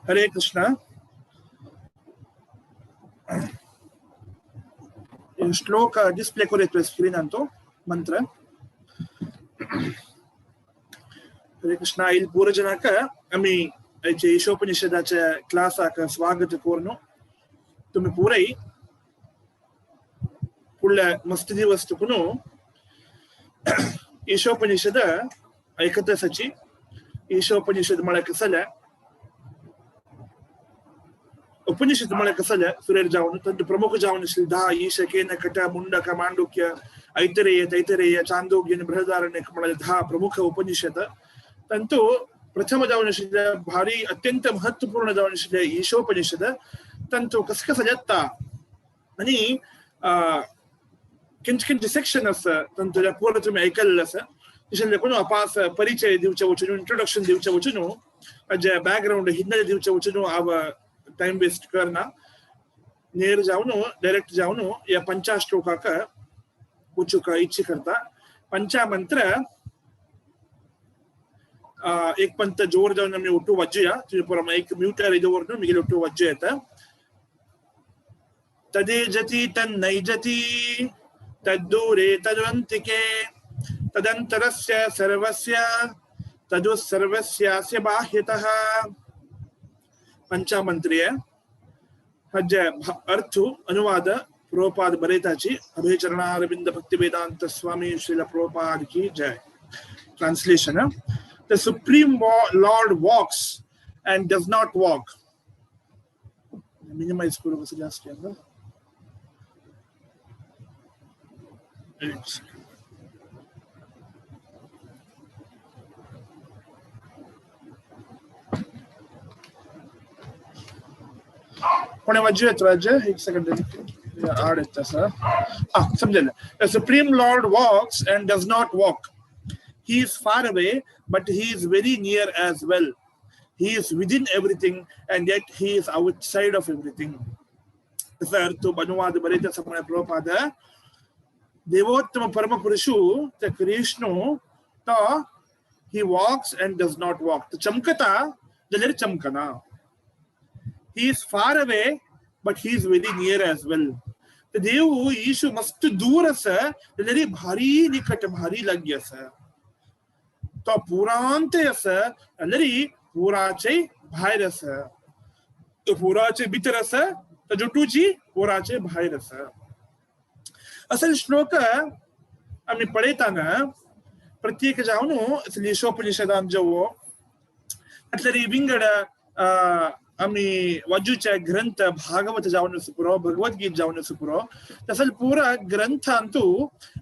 हरे कृष्ण. श्लोक डिस्प्ले करूं स्क्रीन अंतु मंत्र. हरे कृष्ण. ಇಲ್ಲಿ ಪೂರ ಜನಕ आम्ही ईशोपनिषदाच्या क्लासाक स्वागत करून तुम्ही पुरई फुडल्या मस्त दिवस तुकून ईशोपनिषद ऐकत आसाची. ईशोपनिषद म्हळ्यार कसलें, उपनिषद म्हळ्यार कसलें सुरेर जावन तांचे प्रमुख जावन आशिल्ले 10 ईश, केन, कट, मुंडक, मांडुक्य, ऐतरेय, तैतरेय, चांदोग्य, बृहदारण्यक म्हळ्यार 10 प्रमुख उपनिषद. तांतू प्रथम जावन आशिल्ले भारी अत्यंत महत्वपूर्ण जावन आशिल्ले ईशोपनिषद. तांतू कस कसं येता आनी किंच किंच सेक्शन आसा तांतूल्या पुरो तुमी आयकल्लें आसा. तशें देखून अपास परिचय दिवचे वचून, इंट्रोडक्शन दिवचे वचून, जे बॅकग्रावंड हिन्नेले दिवचे वचून हांव टायम वेस्ट करना. नेर जावन डायरेक्ट जावन ह्या पंचा श्लोकाक वचूंक इच्छा करता. पंचा मंत्र एक पंत जोर जावन आमी ಒಟ್ಟು वज्जया तुजे एक म्यूटर दवरून मिगेले ಒಟ್ಟು वज्ज येता. तदेजति तन्नैजति तद्दूरे तद्वन्तिके तदन्तरस्य सर्वस्य तदु सर्वस्यास्य बाह्यतः. पंचामंत्रीय हज्जे अर्थ अनुवाद प्रभुपाद बरेताची. अभय चरणारविंद भक्ति वेदांत स्वामी श्रील प्रभुपाद की जय. Translation: The Supreme Lord walks and does not walk. Minimize करू कसं जास्त आहे ना? कोणे वाज्य येतो राज्य एक सेकंड आड येता सर. हा समजलं. The Supreme Lord walks and does not walk. He is far away, but he is very near as well. He is within everything and yet he is outside of everything. Sir तो अनुवाद बरेच समय प्रभुपाद देवोत्तम परम पुरुषु ते कृष्ण तो he walks and does not walk. तो चमकता जाल्यार चमकना. He is far away, but he is very near as well. ते देव यीशु मस्त दूर आसा जाल्यार भारी निकट भारी लागीं आसा. तो पुरांत आसा जाल्यार पुराचे भायर आसा. तो पुराचे भितर आसा, तो जुटूची पुराचे भायर आसा. असल श्लोक आमी पळयतना प्रत्येक जावन ईशोपनिषदान जेवो तातले विंगड आमी वाजूचे ग्रंथ भागवत जावन पुरो, भगवद्गीत जावन पुरो, तसंच पुरा ग्रंथांतू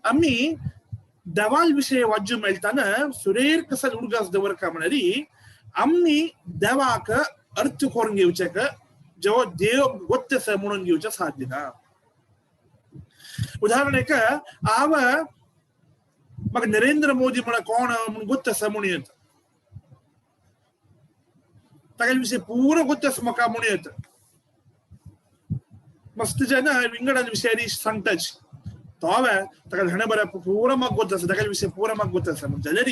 आमी देवाल विशय वाजू मेळटाना सुरेर कसल उडगास दवरका म्हळ्यार आमी देवाक अर्थ करून घेवचें जेव्हा देव गोत्त आसा म्हणून घेवचें साध्य ना. उदाहरण हांव म्हाका नरेंद्र मोदी म्हळ्यार कोण म्हूण गोत्त आसा म्हणून येता, तागेले विशय पुरो गोत्त आसा म्हाका म्हणून येता. मस्त जन विंगड विशयानी सांगताच तो हांवें ताका ल्हान बरें पुरो म्हाका गोत्त आसा, तागेले विशय पुरो म्हाका गोत्त आसा म्हूण जाल्यार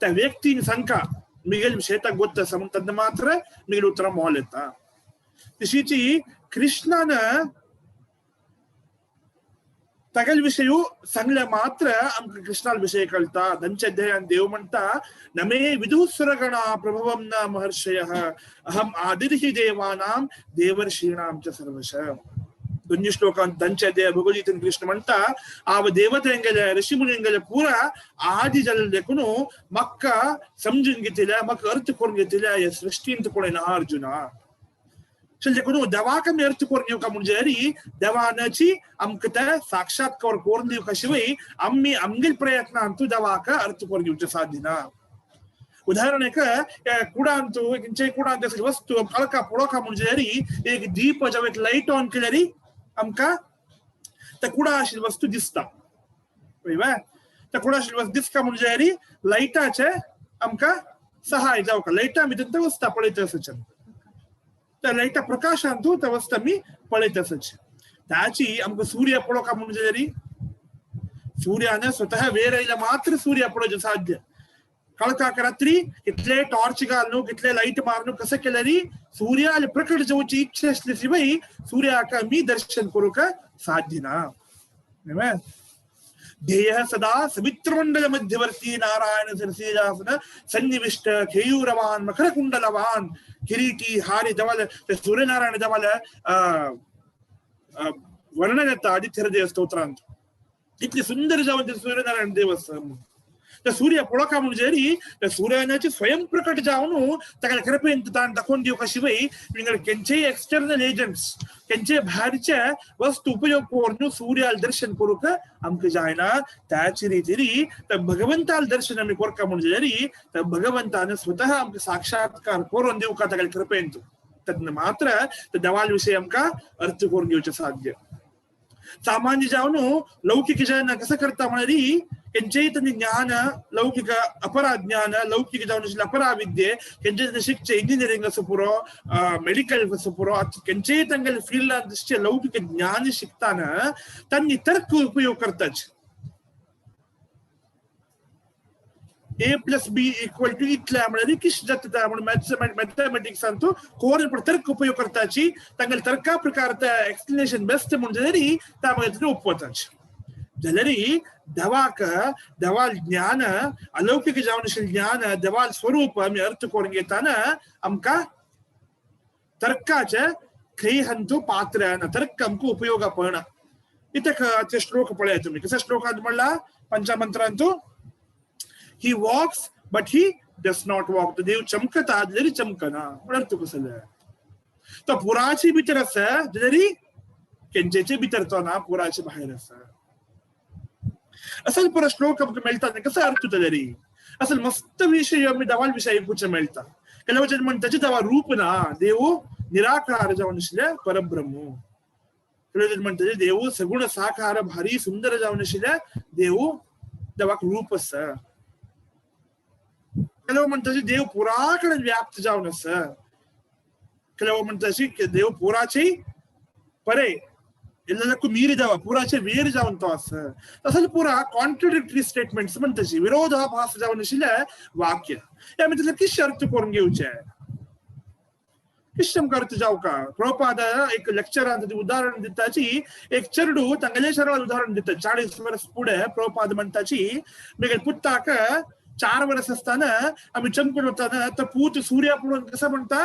त्या व्यक्तीन सांगका मिगेल विशय ताका गोत्त आसा म्हूण तेन्ना मात्र मिगेल उतरां मोल येता. तशीच कृष्णान तागेले विशय सांगल्या मात्र आमकां कृष्णाल विशय कळटा. तांच्या अध्यायान देव म्हणटा नमे विदुसुरगणा प्रभवम न महर्षयः अहम आदिर्हि देवानां देवर्षीणां च सर्वश. दोन्ही श्लोकांत तांच्या अध्याय भगवद्गीतेन कृष्ण म्हणटा आव देवतेंगेले ऋषी मुनींगेले पुरा आदि जाल्ले देखून म्हाका समजून घेतिल्या म्हाका अर्थ करून घेतिल्या ह्या सृश्टींत कोण ना अर्जुना. चल देखून देवाक आमी अर्थ करून घेवका म्हणजे देवानाची आमकां ते साक्षात्कार करून दिवका शिवाय आमी आमगेल प्रयत्नांतू देवाक अर्थ करून घेवचें साध्य ना. उदाहरण एक कुडांतू खंयच्याय कुडांत अशी वस्तू कळका पळोवका म्हणजे एक दीप जेव्हा एक लायट ऑन केल्यार आमकां त्या कुडा आशिल्ली वस्तू दिसता. पळय त्या कुडा आशिल्ली वस्तू दिसता म्हणजे लायटाचें आमकां सहाय जावका लायटा भितर त्या वस्ता पळयता आसचे त्या लायटा प्रकाशांतू त्या वस्तू आमी पळयता आसचे. ताची आमकां सूर्य पळोवका म्हणजे सूर्याने स्वतः वेर आयल्या मात्र सूर्य पळोवचें साध्य. काळखाक रात्री कितले टॉर्च घालून कितले लाईट मारून कसं केलं री सूर्याला प्रकट जावची इच्छा असली शिवाय सूर्याक मी दर्शन करूक साध्य ना. ध्येय सदा सवित्रमंडल मध्यवर्ती नारायण सरसीजासन सन्निविष्ट खेयूरवान मकरकुंडलवान किरीटी हारी देवाल सूर्यनारायण देवाल वर्णन येता आदित्य हृदय स्तोत्रांत. इतले सुंदर जावन ते सूर्यनारायण देव आसा. त्या सूर्य पळोवका म्हणजे री त्या सूर्याचे स्वयं प्रकट जावन ताका कृपेन ताण दाखोवन दिवका शिवाय विंगड केंचेय एक्सटर्नल एजंट्स केंचे भायरचे वस्तू उपयोग करून सूर्याला दर्शन करूक आमकां जायना. त्याच रितीरी त्या भगवंताला दर्शन आमी करका म्हणजे री त्या भगवंतान स्वतः आमकां साक्षात्कार करून दिवका ताका कृपेन. तद्न मात्र त्या देवाल विशय आमकां अर्थ करून घेवचें साध्य. सामान्य जावन लौकिक जन कसं करता म्हळ्यार केंचेय तांचे ज्ञान लौकिक अपराज्ञान लौकिक जावन अपराविद्ये केंचे शिकचे इंजिनियरिंग असो पुरो मेडिकल असो पुरो केंचेय तांगेले फिल्डान दिसचे लौकिक ज्ञान शिकताना तांणी तर्क उपयोग करतात. A plus B equal to इतले म्हळ्यार किश जाता म्हणून मॅथमॅटिक्सांतू कोण तर्क उपयोग करताची तांगेले तर्का प्रकार एक्सप्लेनेशन बेस्ट म्हणजे तरी त्या मागीर ಒಪ್ಪತಾಚಿ. जाल्यार देवाक देवाल ज्ञान अलौकिक जावन आशिल्लें ज्ञान देवाल स्वरूप आमी अर्थ करून घेताना आमकां तर्काचे खंय हंतू पात्र ना, तर्क आमकां उपयोगा पडना. इतक ते श्लोक पळया तुमी कसो श्लोकांत म्हणला पंचमंत्रांतू He walks, but he does not walk. देव चमकता जाल्यार चमकना. म्हळ्यार तुका कसलें तो पुराचे भितर आसा जाल्यार केंचेचे भितर तो ना, पुराचे भायर आसा. असल पुरो श्लोक आमकां मेळटा कसो अर्थ जाल्यार असल मस्त विशय आमी देवाल विशय आयकुचे मेळटा. केल्या वचन म्हणटा देवा रूप ना, देव निराकार जावन आशिल्लें परब्रह्म. केल्या वचन म्हणटा देव सगुण साकार भारी सुंदर जावन आशिल्लें देव देवाक रूप आसा. ಕೆಲವು म्हणटा देव पुरा कडेन व्याप्त जावन आसा. ಕೆಲವು म्हणटा देव पुराचे परे ಎಲ್ಲದಕ್ಕೂ ಮೀರಿದವ ಪೂರಾಚೆ ವೇರ್ जावन तो आसा. तसोच पुरा कॉन्ट्रडिक्टरी स्टेटमेंट्स म्हणटा विरोधाभास जावन आशिल्लें वाक्य. हे आमी तितलें किश अर्थ करून घेवचें किश आमकां अर्थ जावका. प्रभुपाद एक लेक्चरांत उदाहरण दिताची एक चेडू तांगेले शरात उदाहरण दिता. 40 वर्स फुडें प्रभुपाद म्हणटाची मागीर पुताक 4 वर्स आसतना आमी चमकून वताना तो पूत सूर्य पळोवन कसो म्हणटा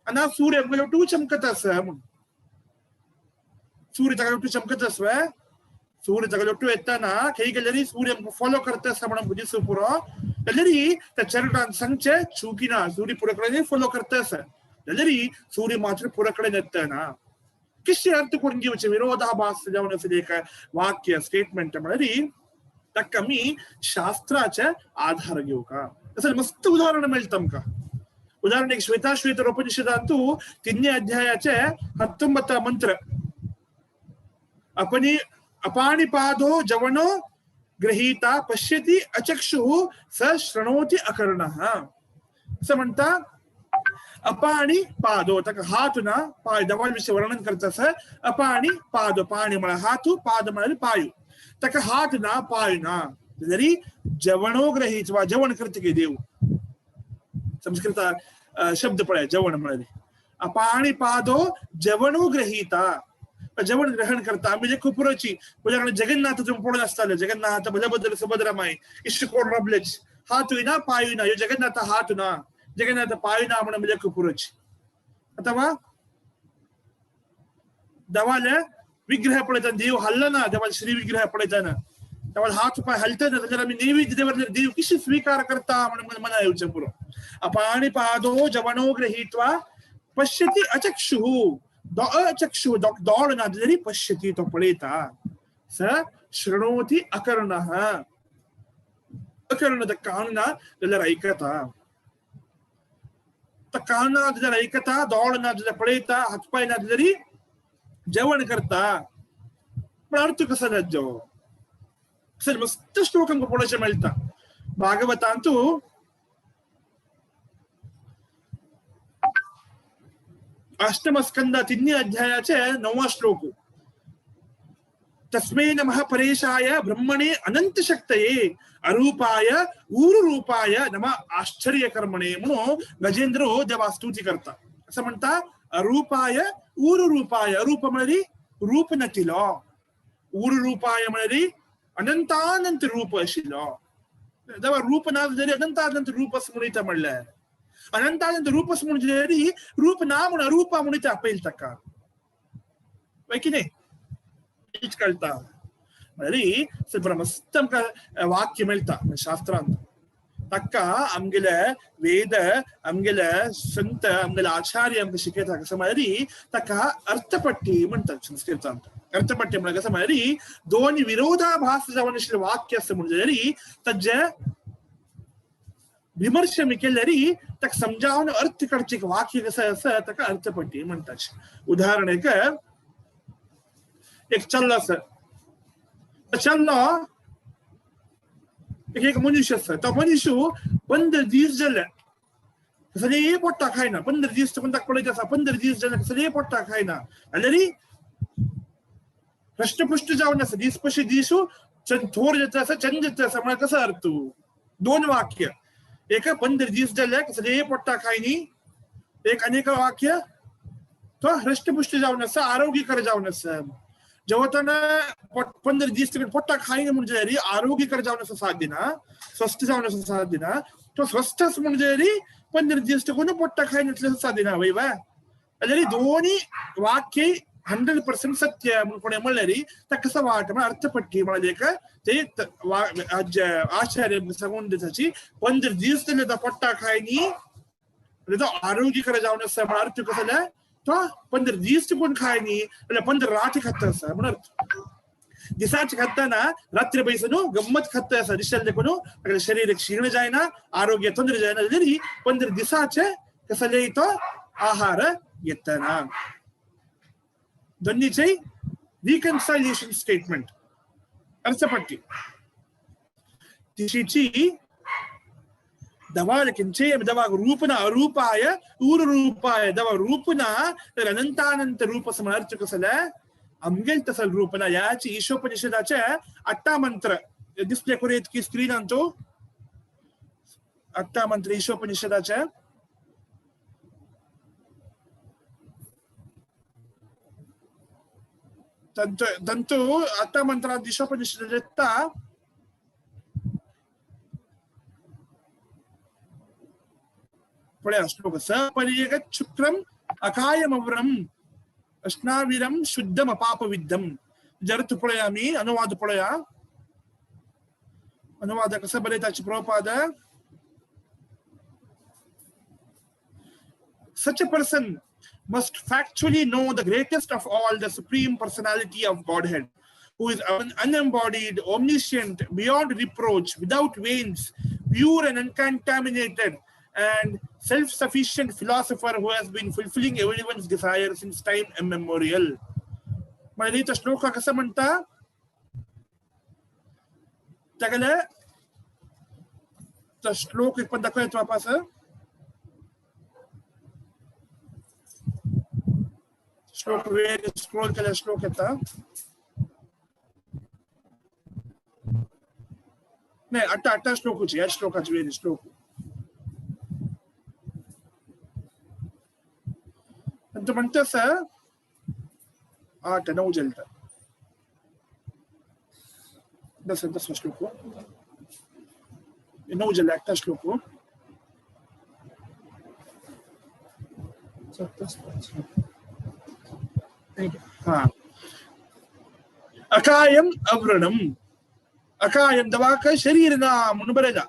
आनी सूर्य आमगेलो तूं चमकत आसा म्हणून. सूर्य ताका तूं चमकत आसा, सूर्य ताका तूं येताना खंय गेल्यार सूर्य आमकां फॉलो करता आसा म्हणून दिसूं पुरो. जाल्यार त्या चेडवान सांगचें चुकीना सूर्य पुरो कडेन फॉलो करता आसा जाल्यार सूर्य मात्र पुरो कडेन येतना. कितें अर्थ करून घेवचें विरोधाभास जावन आशिल्लें एक वाक्य स्टेटमेंट म्हळ्यार ताका आमी शास्त्राचे आधार घेवका. तसें मस्त उदाहरण मेळटा आमकां. उदाहरण एक श्वेताश्वेतर उपनिषदांतू 3 अध्यायाचे 19 मंत्र अपनी अपाणिपादो जवनो गृहीता पश्यति अचक्षुः स शृणोति अकर्णः. असं म्हणता अपाणी पादो ताका हात ना पाय देवा विषय वर्णन करता आसा. अपाणी पादो पाणी म्हळ्यार हातू पाद म्हळ्यार पायू ताका हात ना पाय ना जाल्यार जवणो ग्रहीत वा जेवण करता की देव. संस्कृत शब्द पळय जेवण म्हळ्यार अपाणी पादो जवणो ग्रहीता जेवण ग्रहण करता. आमी जे खुपरोची उदाहरण जगन्नाथ तुमी पळोवन आसताले जगन्नाथ बलभद्र सुभद्रा माई इश्ट कोण रबलेच हातूय ना पायूय ना ह्यो जगन्नाथ हात ना जगन्नाथ पायूय ना म्हणून म्हणजे खुपरोची. अथवा देवाले विग्रह पळयतना देव हल्ला देवाल श्री विग्रह पळयतना देवाल हात पाय हलतना जाल्यार आमी नैवेद्य दवरल्यार देव किशी स्वीकार करता म्हणून मना येवचें पुरो. अपाणी पादो जवणो गृहीत्वा पश्यति अचक्षुः अचक्षु दोळ ना जाल्यार पश्यति तो पळयता. स शृणोति अकर्णः अकर्ण कान ना जाल्यार आयकता. कान ना जाल्यार आयकता, दोळ ना जाल्यार पळयता, हात पाय ना जाल्यार जेवण करता. पण अर्थ कसो जाचो मस्त श्लोक आमकां पळोवचें मेळटा. भागवतांतू अष्टम स्कंद 3 अध्यायाचे 9 श्लोक. तस्मै नमः परेशाय ब्रह्मणे अनंत शक्तये अरूपाय ऊरुरूपाय नमः आश्चर्यकर्मणे म्हणून गजेंद्र देवा स्तुती करता. असं म्हणता अरूपाय ऊरुरूपाय. अरूप म्हळ्यार रूप नटिलो, ऊरुरूपाय म्हळ्यार अनंतानंत रूप आशिल्लो. देवा रूप ना जाल्यार अनंतानंत रूप अस म्हणून म्हणलें. अनंतानंत रूप अस म्हणून जाल्यार रूप ना म्हणून अरूपा म्हणून आपयल ताका की नाही कळटा. म्हळ्यार ಸ್ವಲ್ಪ मस्त आमकां वाक्य मेळटा शास्त्रांत. ताका आमगेले वेद आमगेले संत आमगेले आचार्य आमकां शिकयता. कसं म्हळ्यार ताका अर्थपट्टी म्हणटात संस्कृतांत. अर्थपट्टी म्हळ्यार कसं म्हळ्यार दोन विरोधाभास जावन आशिल्लें वाक्य आसा म्हणून जाल्यार ताजे विमर्श आमी केल्यार ताका समजावन अर्थ काडचें वाक्य कसं आसा ताका अर्थपट्टी म्हणटात. उदाहरण एक एक चल्लो आसा, चल्लो एक मनुष्य आसा. तो मनुष्य 15 दीस जाले कसले पोट्टा खायना. 15 दीस तुका ताका पळयत आसा, 15 दीस जाले कसले पोट्टा खायना जाल्यार हृष्टपुष्ट जावन आसा. दीस पशी दीस थोर जाता आसा, चंद जाता आसा. म्हळ्यार कसो अर्थ? दोन वाक्य, एक 15 दीस जाले कसले पोट्टा खायनी, एक अनेक वाक्य तो हृष्टपुष्ट जावन आसा, आरोग्यकर जावन आसा. जेवताना 15 दीस पोट्टा खायना म्हणजे आरोग्यकर जावन आसा साध्य ना, स्वस्थ जावन आसा साध्य ना. तो स्वस्थ म्हणजे 15 दीस कोण पोट्टा खायना साध्य ना. वय वा जाल्यार दोन्ही वाक्य 100% सत्य म्हणून कोणें म्हणल्यार ताका कसो वाट म्हळ्यार अर्थपट्टी म्हळ्यार एक ते आचार्य सांगून दिताची 15 दीस जाले तो पोट्टा खायनी तो आरोग्यकर जावन आसा म्हळ्यार अर्थ कसो जाल्यार तो 15 दीस कोण खायनी जाल्यार 15 राती खाता आसा म्हणून अर्थ. दिसाचे खाताना रात्री पैसे न्हू गम्मत खाता आसा दिसाले देखून ताका शरीर क्षीण जायना, आरोग्य तोंदरे जायना. जाल्यार 15 दिसाचे कसले तो आहार घेतना. दोन्हीचे रिकन्सायलेशन स्टेटमेंट अर्थपट्टी तिशीची दवा किंचे दवा रूपना अरूपाय ऊरुरूपाय. दवा रूपना तर अनंतानंत रूप असं अर्थ कसं आमगेल तसल रूपना. याची ईशोपनिषदाचे अट्टा मंत्र डिस्प्ले करूयात की स्क्रीन आणतो. अट्टा मंत्र ईशोपनिषदाचे दंतो अट्टा मंत्रात ईशोपनिषदाचे पळया श्लोक सपर्यगत शुक्रम अकायमव्रम अश्नावीरम शुद्धम अपापविद्धम. जर पळया आमी अनुवाद पळया. अनुवाद कसं बरयताची Prabhupada. Such a person must factually know the greatest of all, the supreme personality of Godhead, who is unembodied, omniscient, beyond reproach, without veins, pure and uncontaminated, and self-sufficient philosopher who has been fulfilling everyone's desire since time immemorial. म्हणजे तो श्लोक कसं म्हणता त्याकडे तो श्लोक एक पण दाखवतो वापस. श्लोक वेळ स्क्रोल केला श्लोक येता नाही अट्टा अट्टा श्लोकूची या श्लोकाची वेळ श्लोक ಅಂತ म्हणतस 8 9 जलता 10 10 श्लोक 9 जल एकटा श्लोक हा. अकायम अव्रणम. अकायम दवाक शरीर ना म्हणून बरयला.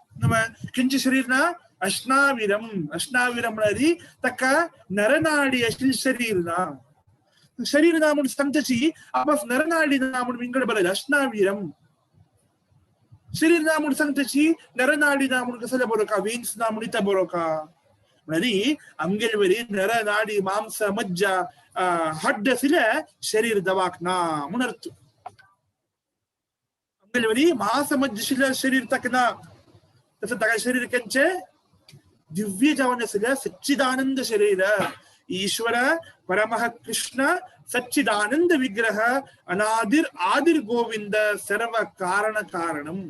किंच शरीर ना अश्नावीरम. अश्नावीरम म्हळ्यार ताका नरनाडी आशिल्लें शरीर ना. शरीर ना म्हणून सांगताची आपस नरनाडी ना म्हणून विंगड बरयला. अश्नावीरम शरीर ना म्हणून सांगताची नरनाडी ना म्हणून कसं बरो का वेन्स ना म्हणून इथं बरो का म्हळ्यार आमगेले वरी नरनाडी मांस मज्जा हड्ड आशिल्लें शरीर दवाक ना म्हणून अर्थ. आमगेले वरी मांस मज्जा आशिल्लें शरीर ताका ना. तसं ताका शरीर केंचे दिव्य जावन आशिल्लें सच्चिदानंद शरीर. ईश्वर परमः कृष्ण सच्चिदानंद विग्रह अनादिर आदिर गोविंद सर्व कारण कारणम।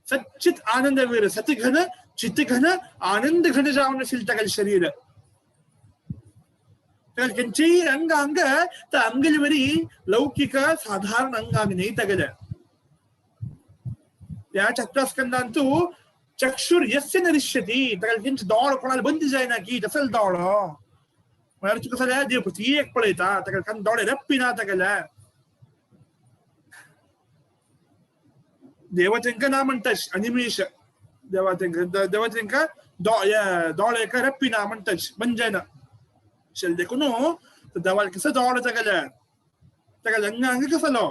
सच्चित आनंद वीर सतघन चितघन आनंद घन जावन असेल तागेले शरीर। खंयचेय अंग अंग तर अंगले वरी लौकिक साधारण अंगांग न्ही तागेले। त्या चतुर्थ स्कंदांतू चक्षुर यस्य नरिष्यति तागेले खंयचे दोळ कोणाला बंद जायना की तसल दोळो म्हळ्यार तुका कसलें देव प्रत्येक पळयता तागेले कान दोळे रप्पी ना तागेले। देवा तेंका ना म्हणटा अनिमेश देवा तेंका देवा तेंका दोळे रप्पी ना म्हणटा बंद जायना शेल देखून देवाला कसं दोळ तागेले तागेले अंग अंग कसलो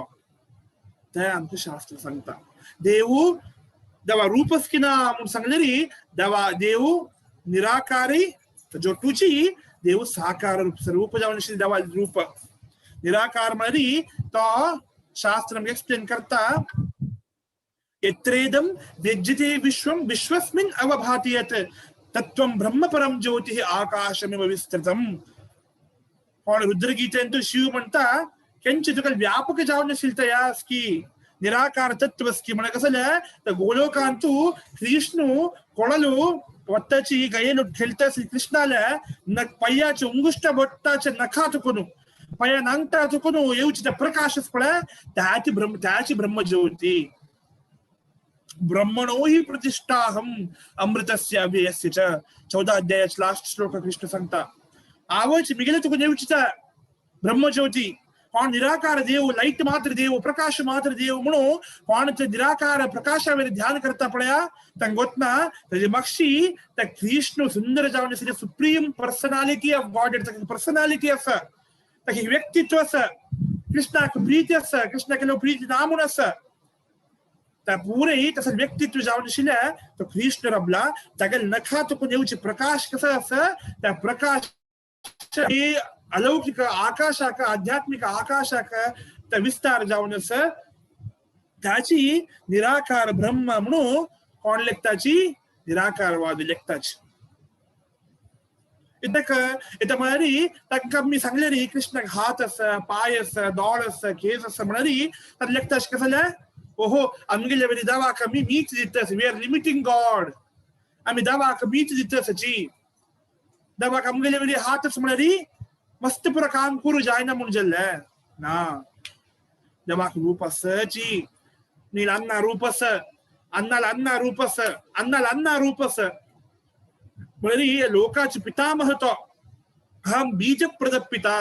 ते आमचें शास्त्र सांगता। देव देवा रूपच की ना म्हूण सांगलें री देवा देव निराकारी जोटूची देव साकार रूप रूप जावन आशिल्लें देवा रूप निराकार म्हळ्यार तो शास्त्र आमकां एक्सप्लेन करता। यत्रेदं व्यज्यते विश्वं विश्वस्मिन् अवभाति यत् तत्त्वं ब्रह्म परं ज्योतिः आकाशमिव विस्तृतम्। कोण रुद्रगीतेंतु शिव म्हणटा केंचे तुका व्यापक जावन आशिल्लें तयास की निराकार तत्व की म्हळ्यार कसलें तर गोलोकांतु कृष्णू कोणलू वत्ताची गयेलो खेळता कृष्णाले न पय्याचे उंगुष्ट बोटाचे नखा तुकून पय्या नांगटा तुकून येवची त्या प्रकाश पळय त्याची ब्रह्म त्याची ब्रह्मज्योती। ब्रह्मणो ही प्रतिष्ठाहम अमृतस्य अव्ययस्य च 14 अध्यायाचे लास्ट श्लोक कृष्ण सांगता। आवच मिगेले तुका येवची ब्रह्मज्योती कोण निराकार देव लाईट मात्र देव प्रकाश मात्र देव म्हणून कोण निराकार प्रकाशावर ध्यान करता पळया तांकां ताजे मागशी त्या कृष्ण सुंदर जावन आशिल्ले supreme personality of God personality आसा ताका व्यक्तित्व आसा कृष्णाक प्रीती आसा कृष्णाक केलो प्रीती ना म्हूण आसा त्या पुरे तसं व्यक्तित्व जावन आशिल्लें तो कृष्ण रबला तागेले नखा तुकून येवचे प्रकाश कसो आसा त्या प्रकाश अलौकिक आकाशाक आध्यात्मिक आकाशाक त्या विस्तार जावन आसा ताची निराकार ब्रह्म म्हणून कोण लेखताची निराकारवादी लेखताची। इतक इथं म्हळ्यार तांकां आमी सांगलें न्ही कृष्णाक हात आसा पांय आसा दोळ आसा केस आसा म्हळ्यार तांकां लेखता अशें कशें जालें ओहो आमगेले वरी देवाक आमी मीच दिता we are limiting God आमी देवाक मीच दिता आसाची देवाक आमगेले वरी हात आसा म्हळ्यार मस्त पुरो काम करूं जायना म्हूण जाल्लें ना देवाक रूप आसाची नील अन्ना रूप आसा अन्नाला अन्ना रूप आसा अन्नाला अन्ना रूप आसा म्हळ्यार लोकाचे पितामह तो अहम बीज प्रद पिता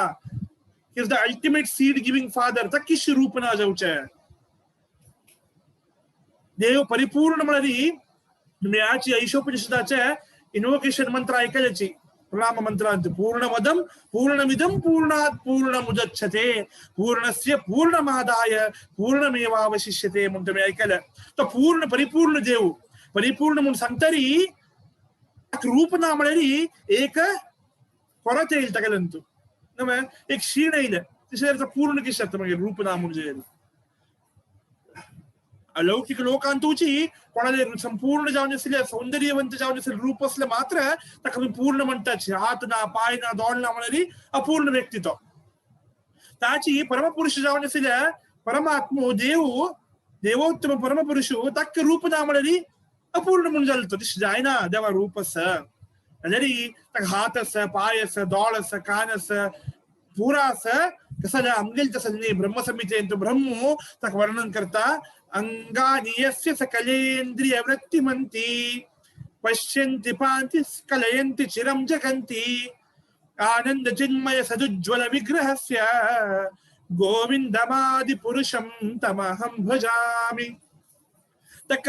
is the ultimate seed giving father ताका किश रूप ना जावचें। देव परिपूर्ण म्हळ्यार तुमी ऐशोपनिषदाचे इन्वोकेशन मंत्र ऐकल्याची प्रणाम मंत्रांत पूर्णमदम पूर्णमिदं पूर्णात् पूर्णमुदच्छते पूर्णस्य पूर्णमादाय पूर्णमेवावशिष्यते म्हूण तुमी ऐकलें। तो पूर्ण परिपूर्ण देव परिपूर्ण म्हूण सांगतरी रूप ना म्हळ्यार एक कोरत येईल तागेलेंतू एक क्षीण येयलें तशें पूर्ण कितें जाता मागीर रूप ना म्हणजे अलौकिक लोकांतूची कोणाले संपूर्ण जावन आशिल्लें सौंदर्यवंत जावन आशिल्लें रूप आसलें मात्र ताका आमी पूर्ण म्हणटात हात ना पांय ना दोळ ना म्हळ्यार अपूर्ण व्यक्ती तो। ताची परमपुरुष जावन आशिल्ले परमात्मो देव देवोत्तम परमपुरुष ताका रूप ना म्हळ्यार अपूर्ण म्हूण जालें तो तशें जायना देवा रूप आसा जाल्यार ताका हात आसा पांय आसा दोळ आसा कान आसा पुरा आसा कसं जाल्यार आमगेलें तशें न्ही ब्रह्मसंहितेंत ब्रह्म ताका वर्णन करता अंगानि यस्य सकलेन्द्रिय वृत्तिमन्ति पश्यन्ति पान्ति स्खलयन्ति चिरं जगन्ति आनंद चिन्मय सदुज्ज्वल विग्रहस्य गोविन्दमादि पुरुषं तमहं भजामि। तक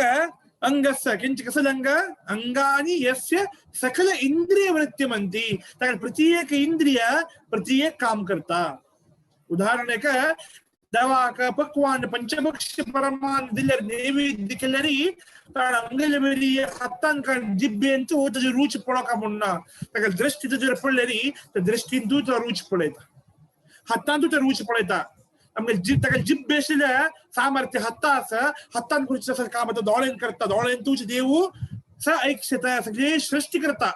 अंगस्य किंच कसलंग अंगानि यस्य सकल इंद्रिय वृत्तिमन्ति तक प्रत्येक इंद्रिय प्रत्येक काम करता। उदाहरण एक दवाक पक्वान पंचभक्ष परमान दिल्यार नैवेद्य केल्यार ताण आमगेले बरी हातान जिब्बेंतू ताजी रूच पळोवका म्हूण ना ताका दृश्टी ताजेर पडल्यार त्या दृश्टींतूय तो रूच पळयता हातांतूय तो रूच पळयता आमगे ताका जिब्बे आशिल्ल्या सामर्थ्य हाता आसा हातान करूचें आसा काम आतां दोळ्यान करता दोळ्यान तुजें देव स ऐक्षता सगळे सृश्टी करता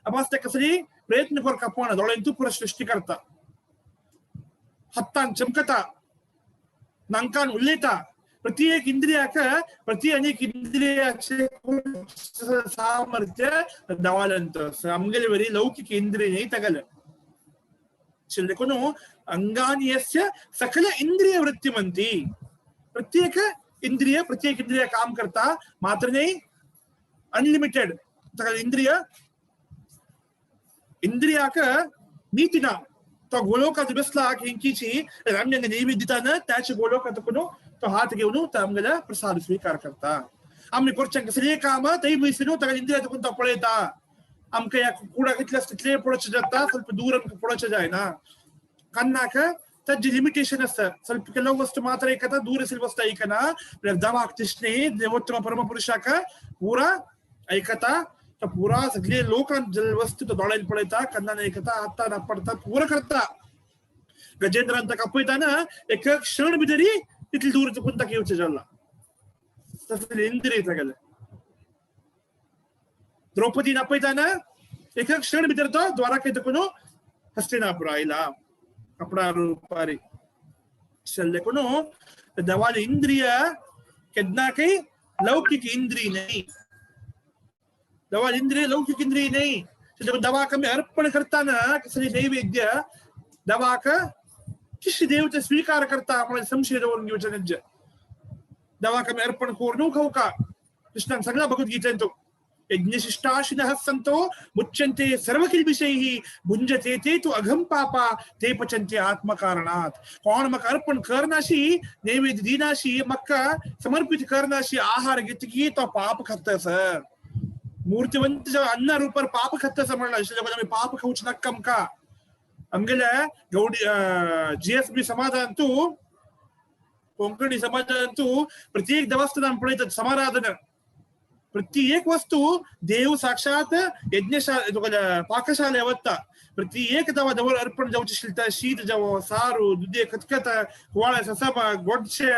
अपास ताका सगळी प्रयत्न करका पण दोळ्यांतू पुरो सृष्टी करता, हत्तान चमकता, नांकान उलयता. प्रत्येक इंद्रियाक प्रति अनेक इंद्रियाचे सामर्थ्य दवालंत आमगेले वरी लौकिक इंद्रिय न्ही तगले. देखून अंगानि यस्य सकल इंद्रिय वृत्तिमंती. प्रत्येक इंद्रिय प्रत्येक इंद्रिय काम करता मात्र नाही अनलिमिटेड सकल इंद्रिय इंद्रियाक नीती ना. तो गोलोकात बसला हिंकीची रामजंग नैवेद्यतान त्याचे गोलोकात कोण तो हात घेऊन तो आमगेला प्रसाद स्वीकार करता. आम्ही करच्यांक सगळे काम तै बैसून ताका इंद्रिया तो पळयता. आमकां ह्या कुडा कितले आसता तितले पळोवचें जाता, ಸ್ವಲ್ಪ दूर आमकां पळोवचें जायना. कन्नाक ताजे लिमिटेशन आसता, ಸ್ವಲ್ಪ ಕೆಲವು वस्तू मात्र ऐकता, दूर आशिल्ली वस्तू ऐकना. दवाक तिसने देवोत्तम परमपुरुषाक पुरा ऐकता. तो पुरा सगळे लोकांत वस्तू तो दोळ्यान पळयता, कन्नान ऐकता, हातान आपडता, पुरा करता. गजेंद्रान ताका पळयताना एक क्षण भितरी तितले दूर चुकून ताका येवचें जाला. तसले इंद्रिय तागेले. द्रौपदी आपयताना एक क्षण भितर तो द्वारकेत कोण हस्तिनापुर आयला कपडा रुपारी. देखून देवाले इंद्रिय केन्ना काही लौकिक इंद्रिय नाही. दवा इंद्रिय लौकिक इंद्रिय नाही. दवा कमी अर्पण करताना कसले नैवेद्य दवाक किशी देवचे स्वीकार करता म्हणून संशय दवरून घेवचे नज्ज. दवा कमी अर्पण करून खाऊ का कृष्णान सगळा भगवद्गीतेन तो यज्ञशिष्टाशिनः संतो मुच्यन्ते सर्वकिल्बिषैः भुञ्जते ते तु अघं पापा ते पचन्ते आत्मकारणात्. कोण मका अर्पण करनाशी नैवेद्य दिनाशी मक्का समर्पित करनाशी आहार घेतकी तो पाप खाता सर. मूर्तिवंत जेव्हा अन्न रूपार पाप खाता सर म्हणला आमी पाप खावचे नाका आमकां. आमगेल्या गौडी जीएसबी समाजांतू कोंकणी समाजांतू प्रत्येक देवस्थान पळयतात समाराधना. प्रत्येक वस्तू देव साक्षात यज्ञशाला पाकशाले वता. प्रत्येक दवा दवर अर्पण जावचे शिलता शीत जावो सारू दुदे खतखत कुवाळा ससाबा गोडशे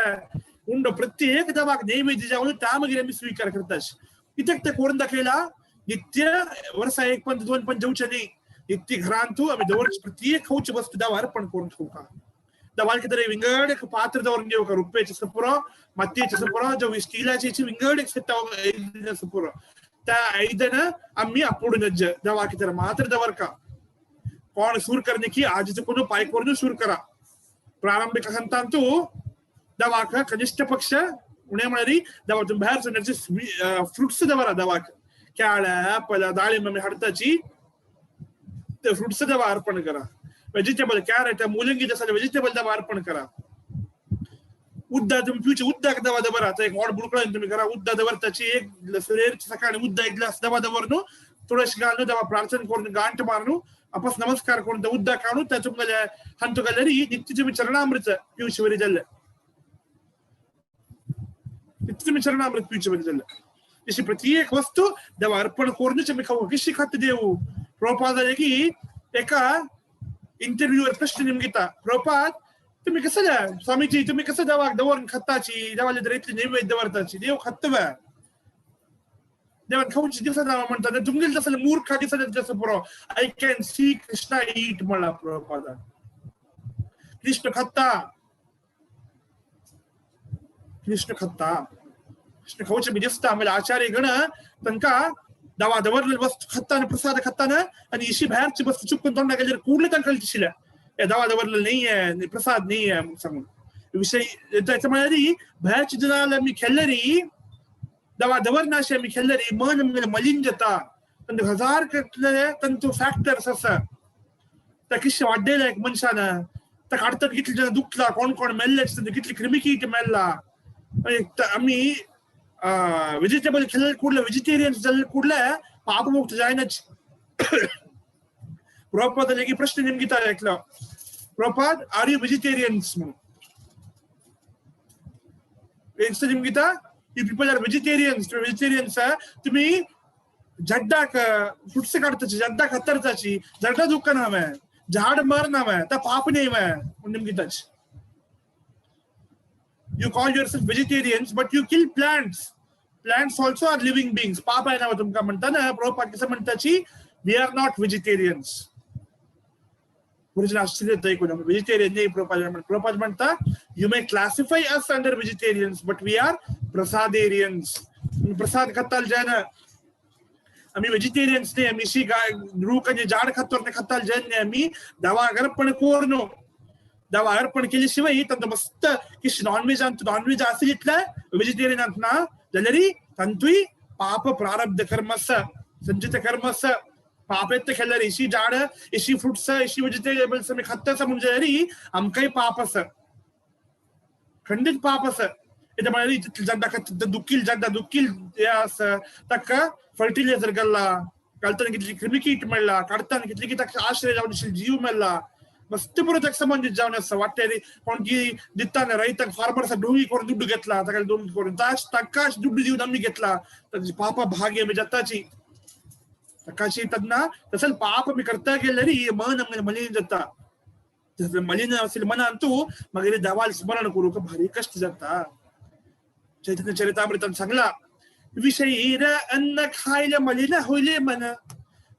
उंडो प्रत्येक दवाक नैवेद्य जावन त्या मागीर आमी स्वीकार करतात. कित्याक ते करून दाखयला नित्य वर्सा एक पण दोन पण जेवचे न्ही. नित्य घरांतू आमी दवर प्रत्येक खावची वस्तू दवा अर्पण करून खावका. दवाल कितें विंगड एक पात्र दवरून घेवका, रुप्याचें पुरो, मातयेचें पुरो, जावं स्टिलाचें विंगड एक आयदन पुरो. त्या आयदन आमी आपोडून दवा कितें मात्र दवरका. कोण सूर करणे की आजच कोण पाय करून सूर करा. प्रारंभिक हंतांतू दवाक कनिष्ठ पक्ष उणे म्हळ्यार दवा तुम्ही भायर सरण्याचे फ्रुट्स दवरा. दवाक केळ्या ऍपल दाळिंब आमी हाडटाची ते फ्रुट्स दवा अर्पण करा. वेजिटेबल कॅरेट मुलंगी जसं वेजिटेबल दवा अर्पण करा. उद्दा तुम्ही पिवचे उद्दाक दवा दवरा. एक व्हड बुडकुळान तुम्ही करा उद्दा दवरताची एक सकाळी उद्दा एक ग्लास दवा दवरनु तुळस घालून दवा प्रार्थना करून गांठ मारून आपस नमस्कार करून उद्दा काढून त्या तुमगेल्या हंतु गेल्यारी नित्य तुम्ही चरणामृत पिवचे वरी जाल्ले. नित्य तुम्ही चरणामृत पिवचे वरी जाल्ले. अशी प्रत्येक वस्तू देवा अर्पण करूनच आमी खाऊ. कशी खात देऊ प्रभुपाद की एका इंटरव्ह्यूवर प्रश्न निमगिता, प्रभुपाद तुम्ही कसं द्या स्वामीजी तुम्ही कसं देवाक दवरून खाताची देवाला जर इतले नैवेद्य दवरताची देव खात्त बा देवान खाऊची दिवसा नाव म्हणतात तुमगेले तसं मूर्खा दिसत जसं पुरो. I can see Krishna eat म्हणला प्रभुपादान. कृष्ण खाता, कृष्ण खाता, कृष्ण खाऊचे बी दिसता. म्हणजे आचार्य गण तांकां दवा दवरलेली वस्तू खाताना प्रसाद खाताना आणि इशी बाहेरची वस्तू चुकून तोंडा गेल्यार कुडले तांकां दिशिल्ल्या हे दवा दवरलेलं नाही आहे प्रसाद नाही आहे सांगून विषय. त्याच्या म्हळ्यार बाहेरची जनाला आमी खेळले री दवा दवरनाशे आमी खेळले री मन आमगेलें मलीन जाता. तांचे हजार कितले तांचो फॅक्टर्स आसा. त्या कितशे वाड्डेले एक मनशान ताका हाडटात कितले जाणां दुखला कोण कोण मेल्ले कितले क्रिमिकीट मेल्ला. आमी वेजिटेबल खेळले कुडले वेजिटेरियन जाल्ले कुडले पापमुक्त जायनाच. प्रभुपाद लेगीत प्रश्न निमगिता एकलो, प्रभुपाद are you vegetarians म्हणून. निमगिता you people are vegetarians, तुम्ही वेजिटेरियन्स तुम्ही जड्डाक फ्रुट्स काडताची जड्डाक हत्तरताची जड्डा दुःख नाव झाड मर नाव त्या पाप नाही म्हणून निमगिताची. You call yourself vegetarians, but you kill plants. Plants also are living beings. पाप आहे ना तुमका म्हणता ना प्रभुपाद कसं म्हणताची We are not vegetarians. गुरुजीन आश्चर्य ऐकून, व्हेजिटेरियन नाही. प्रभुपाद, प्रभुपाद म्हणता, you may classify us under vegetarians, but we are prasadarians. प्रसाद खाताल जन. आम्ही व्हेजिटेरियन्स नाही. आम्ही शी गाय रूख आणि झाड खातो नाही, खाताल जन नाही. आम्ही दवा अर्पण कोरनो. दवा अर्पण केल्याशिवाय तांकां मस्त की नॉनव्हेज आणतो. नॉनव्हेज असेल इतलं व्हेजिटेरियन ना जाल्यार तांतूय पाप प्रारब्ध कर्म आसा, संचित कर्म आसा. पाप येता केल्यार अशी झाड, अशी फ्रुट्स, अशी व्हेजिटेबल्स आमी खात आसा म्हणून जाल्यार आमकांय पाप आसा, खंडीत पाप आसा. येता म्हळ्यार इतले जाणटा, दुखील जाणटा, दुखील हे आसा, ताका फर्टिलायझर घालला, घालतना कितली क्रिमिकीट मेळ्ळा, काडताना कितली की ताका आश्रय जावन जीव मेळ्ळा. मस्त पुरो ताका संबंदीत जावन आसा. वाटेर कोण की दिताना रैतांक, फार्मर्स डोंगी करून दुड्डू घेतला, ताका डोंगी करून ताका दुड्डू दिवन आमी घेतला. ताची पापा भागी आमी जाताची ताकाशी तेन्ना. तसं पाप आमी करता गेल्यार मन आमगेलें मलीन जाता. तसलें मलीन आशिल्लें मनान तूं मागीर देवाल स्मरण करूंक भारी कश्ट जाता. चैतन्य चरितामृतान सांगला, विषयीर अन्न खायले मलिन होइले मन,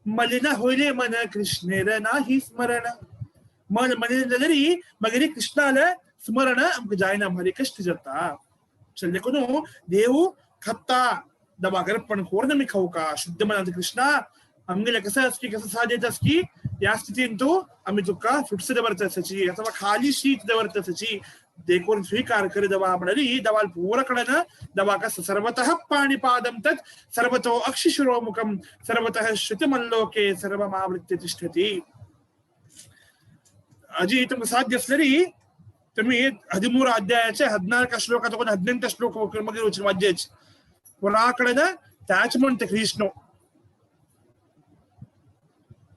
मलिन होइले मन कृष्णेर नाही स्मरण. मन मलिन जाल्यार मागीर कृष्णाले स्मरण आमकां जायना, भारी कश्ट जाता. चल देखून देव खाता दवा पण कोण आमी खावका शुद्ध मनात. कृष्णा आमगेले कसं असकी, कसं साध्य असकी, या स्थितीन तूं आमी तुका फ्रुट्स दवरता आसाची अथवा खाली शीत दवरता आसाची, देखून स्वीकार कर दवा म्हळ्यार दवाल पूरा कडेन दवा कस सर्वतः पाणिपादं तत् सर्वतो अक्षिशिरोमुखं सर्वतः श्रुतिमल्लोके सर्वमावृत्य तिष्ठति. अजी तुमकां साध्य असल्यार तुम्ही 13 अध्यायाचे 14 श्लोक तकून 18 श्लोक मागीर वचून वाद्याचे पुरा कडेन त्याच म्हणटा कृष्ण.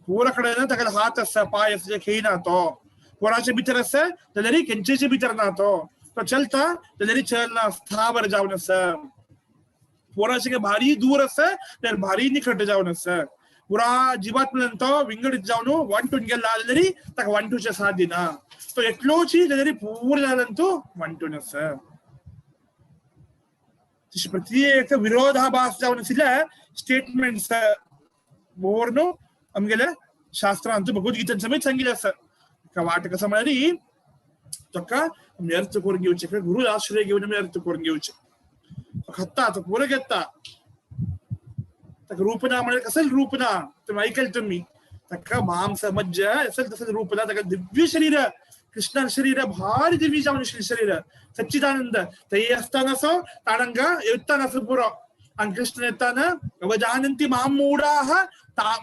पुरा कडेन ताका हात आसा, पांय आसा, खेळना तो. पोराचे भितर आसा जाल्यार केंचेचे भितर ना तो. तो चलता जाल्यार चलना, स्थावर जावन आसा. पोराचे भारी दूर आसा जाल्यार भारी निकट जावन आसा. पुरा जिवात्म्यान तो विंगडीत जावन वांटून गेला जाल्यार ताका वांटूचे साथ दिना. तो एकलोची जाल्यार पूर्ण जाल्यार तो वांटून आसा. तशें प्रत्येक विरोधाभास जावन आशिल्ल्या स्टेटमेंट्स बोर्न आमगेल्या शास्त्रांत भगवद्गीतेन समेत सांगिल्लें आसा. वाट कसं म्हळ्यार ताका आमी अर्थ करून घेवचें, गुरु आश्रय घेवन आमी अर्थ करून घेवचें. तो खाता, तो पुरो घेता, ताका रूप ना म्हळ्यार कसलें रूप ना, तुमी आयकले तुमी. ताका मांस मज्जा असेल तसं रूप ना. ताका दिव्य शरीर, कृष्णान शरीर भारी दिव्य जावन आशिल्लें शरीर, सच्चिदानंद. थंय आसतना असो ताणंगा येताना असो पुरो. आनी कृष्ण येताना अवजानन्ति मां मूढाः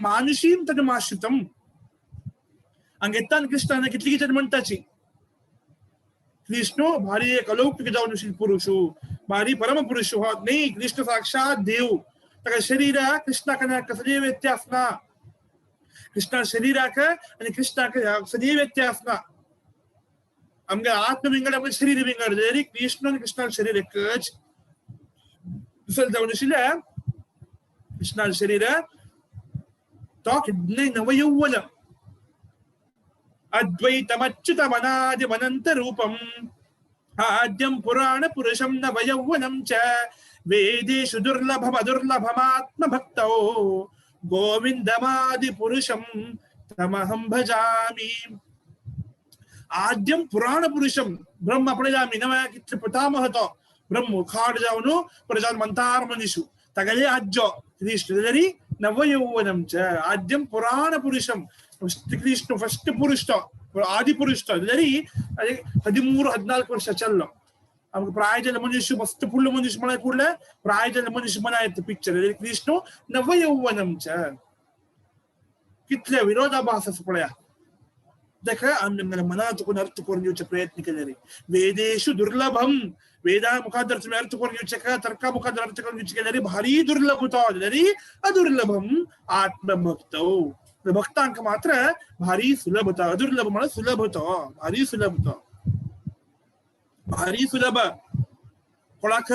मानुषीं तनुमाश्रितम्. हांगा येताना कृष्णान कितली कितें म्हणटाची, कृष्ण भारी एक अलौकिक जावन आशिल्लो पुरुश, भारी परम पुरुश हो न्ही. कृष्ण साक्षात देव. ताका शरीर कृष्णाक कसलीय व्यत्यास ना. कृष्णा शरीराक आनी कृष्णाक सदीय व्यत्यास ना. आमगे आत्म विंगड, आमगे शरीर विंगड, जाल्यार कृष्ण आनी कृष्णान शरीर एकच. दुसरें जावन आशिल्लें कृष्णान शरीर तो कितलें नवयौवन अद्वैतमच्युतमनादिमनन्त रूपम् आद्यं पुराण पुरुषं नवयौवनं च वेदेषु दुर्लभमदुर्लभमात्मभक्तौ गोविन्दमादिपुरुषं तमहं भजामि. आद्यं पुराण पुरुषं ब्रह्म पळयला नव कितले पितामह तो ब्रह्म खाड जावन प्रजान मंतार मनीषु तागेले आज्जो कृष्ण जाल्यार नवयौवनं च आद्यं पुराण पुरुषं. कृष्ण फस्ट पुरुष तो, आदि पुरुष तो जाल्यार 13 14 वर्ष चल्लो. आमकां प्राय मनुष्य मस्त फुडलो मनुष्य म्हळ्यार फुडले प्राय मनुष्य म्हणायत पिक्चर जाल्यार कृष्ण नवयौवनं च. कितले विरोधाभास आसा पळया. ताका आमी आमगेल्या मनात चुकून अर्थ करून घेवचे प्रयत्न केले रे. वेदेषु दुर्लभम, वेदा मुखार तुमी अर्थ करून घेवचे का तर्का मुखार अर्थ करून घेवचे केल्यार भारी दुर्लभ तो जाल्यार अदुर्लभम आत्मभक्तौ. भक्तांक मात्र भारी सुलभ होता. अदुर्लभ म्हळ्यार सुलभ तो, भारी सुलभ तो, भारी सुलभ. कोणाक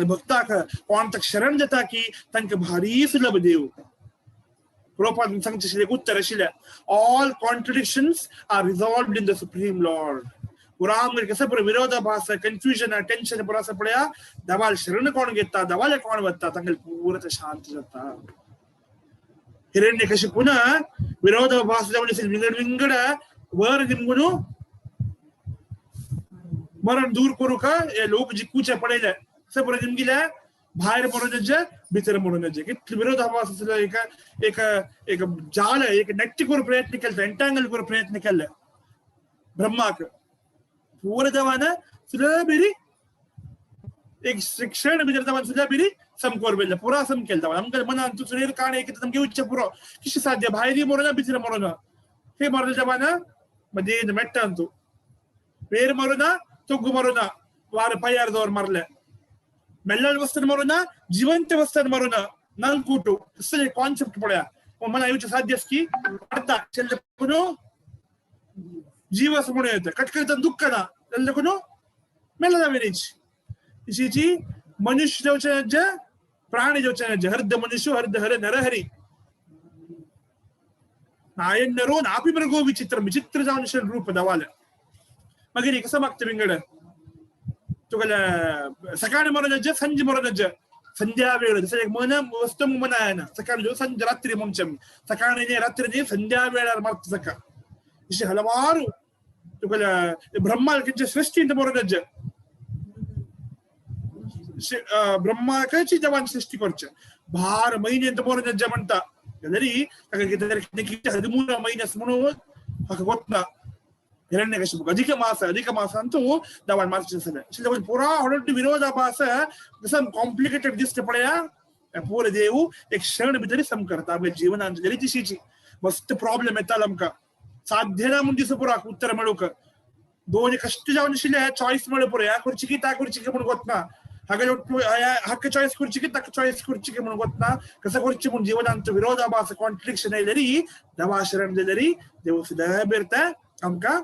भक्ताक कोण ताका शरण जाता की तांकां भारी सुलभ देव. प्रभुपाद सांगचें एक उत्तर आशिल्लें, all contradictions are resolved in the supreme lord. पुरा आमगेर कसं पुरो विरोधाभास, कन्फ्युजन, टेन्शन पुरो आसा पळया, देवाल शरण कोण घेता, देवाले कोण वता, तांगेले पुरो ते शांत जाता. हिरण्यकशिपून विरोधाभास जावन विंगड विंगड वर निमगुनु मरण दूर करू का हे लोक जिकूचे पडले सगळं निमगिले बाहेर मरून भितर मरून कितले विरोधाभास आसलो. एक एक एक जाल एक नेट करू प्रयत्न केले, एंटांगल करू प्रयत्न केले ब्रह्माक. पूरदवान सुलभिरी एक शिक्षण भितर दवान सुलभिरी समकोर बेल्ले पुरा सम केल दवान. आमकां मनान सुरेर काणे एक नमगे उच्च पुरो किश साध्य भायरी मरोना भितर मरोना हे मरले जवान मदेन मेट्टांतु वेर मरोना ತೊಗ್ಗು ಮರೋನ ವಾರ ಪಯ್ಯಾರದವ್ರು ಮರಲೆ ಮೆಲ್ಲಲ್ ವಸ್ತನ್ ಮರೋನ ಜೀವಂತ ವಸ್ತನ್ ಮರೋನ ನಂಗ್ ಕೂಟು ಕಾನ್ಸೆಪ್ಟ್ ಪೊಳೆಯ ಮನ ಯೋಚನೆ ಸಾಧ್ಯಸ್ಕಿ ಅರ್ಥ ಚೆಲ್ಲಕ್ಕೂ ಜೀವ ಸಮುಣ ಕಟ್ಕರಿತ ದುಃಖನ ಎಲ್ಲಕ್ಕೂ ಮೆಲ್ಲದ ವೇರಿಚ್ ಇಶೀಚಿ ಮನುಷ್ಯ ಜವಚನಜ್ಜ ಪ್ರಾಣಿ ಜವಚನಜ್ಜ ಹರ್ದ ಮನುಷ್ಯ ಹರ್ದ ಹರ ನರಹರಿ ನಾಯನ್ನರೋ ನಾಪಿ ಮೃಗೋ ವಿಚಿತ್ರ ವಿಚಿತ್ರ ಜಾನುಷ್ಯ ರೂಪ ದವಾಲ. मगर कसं मागतं विंगड तुका सकाळी मरोनज्ज संजे मरोनज्ज संध्या वेळ जसं एक मन वस्तू मन आहे ना सकाळी संಜೆ ರಾತ್ರಿ ಮುಂಚೆ ಸಕಾಳಿ ರಾತ್ರಿ ಸಂಧ್ಯಾ ವೇಳ ಮರ್ತ ಸಕ ಇಷ್ಟು ಹಲವಾರು ತುಕಲ ಬ್ರಹ್ಮಕ್ಕಿಂತ ಸೃಷ್ಟಿ ಅಂತ ಮರೋನಜ್ಜ ब्रह्माची जवान सृष्टी करचे बारा महिने ಅಂತ ಮರೋನಜ್ಜ म्हणता जरी 13 महिने म्हणून हाका ಗೊತ್ತ हिरण्यकशिपु ಅಧಿಕ ಮಾಸ ಅಧಿಕ ಮಾಸ ಅಂತೂ ದವಾನ್ ಮಾರ್ಚ ಪೂರಾ ಹೊರಟು ವಿರೋಧಾಭಾಸ सम कॉम्प्लिकेटेड दिसते पळया पूर देव एक क्षण भितर सम करता आमगे जीवनान जरी तिशीची मस्त प्रॉब्लेम येताल आमकां साध्य ना म्हूण दिस पुरा उत्तर मेळूंक दोन कश्ट जावन आशिल्ले चॉयस मेळ्ळे पुरो ह्या करची की त्या करची की म्हूण गोतना हाका हाका चॉयस करची की ताका चॉयस करची की म्हूण गोतना कसं करची म्हूण जीवनांत विरोधाभास कॉन्ट्रिक्शन येयलेरी देवा शरण दिलेरी देव सुद्दां बेरता आमकां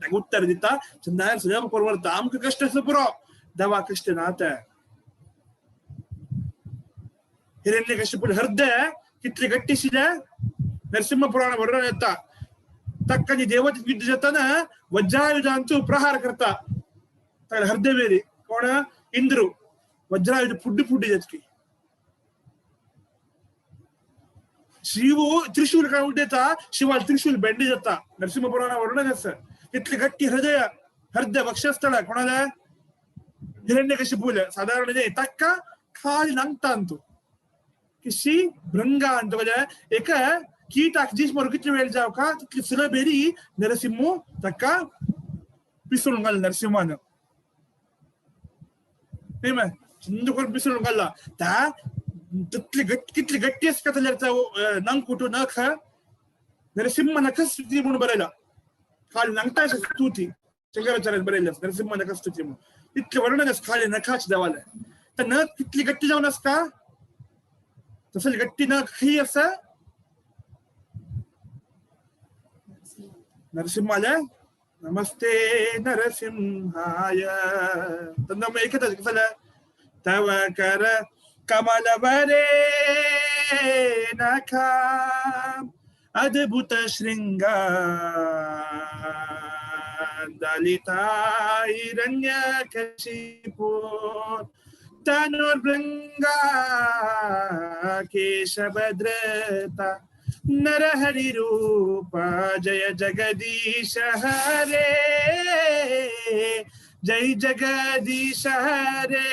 उत्तर दिता चंदायर सुद्दां परवरता आमकां कश्ट आसा पुरो देवा कश्ट ना ते. हिरण्यकशिपून हृदय कितले गट्टी आशिल्ले नरसिंह पुराण वर्णन येता तक्कनी देवते युद्ध जाताना वज्रायुधांचो प्रहार करता ताका हृदय वेरी कोण इंद्रू वज्रायुध फुड्डी फुड्डी जातकी शिव त्रिशूल काय उड्यता शिवाल त्रिशूल बेंडी जाता नरसिंह पुराण वर्णन आसा. इतली गट्टी हृदय हृदय वक्षस्थळ कोणाला हिरण्यकशिपूल साधारण तक्क खाली नंगता किशी भृंगा ಅಂತ एक कीटाक जीस मरू कितले वेळ जाव का तितली सुलभेरी नरसिंह तक्का पिसळून घाल नरसिंहान न्ही मग चंद करून पिसळून घालला त्या तितली गट कितली गट्टी आसता जाल्यार नंग कुटू नख नरसिंह नखस्तुती म्हणून बरयला खाली नंगता स्तुती शंकराचार्यान बरयले नरसिंह नखस्तुती म्हणून इतले वर्णन आसा खाली नखाच देवाले तर नख कितली गट्टी जावन आसता तसली गट्टी नख ही आसा नरसिंहाले नमस्ते नरसिंहाय तन्ना एकच कसं तव कर कमलवरे नखा अद्भुत शृंगा दलिता हिरण्यकशिपु तनुर्भृंगा केशभद्रता नरहरि रूप जय जगदीश हरे जय जगदीश हरे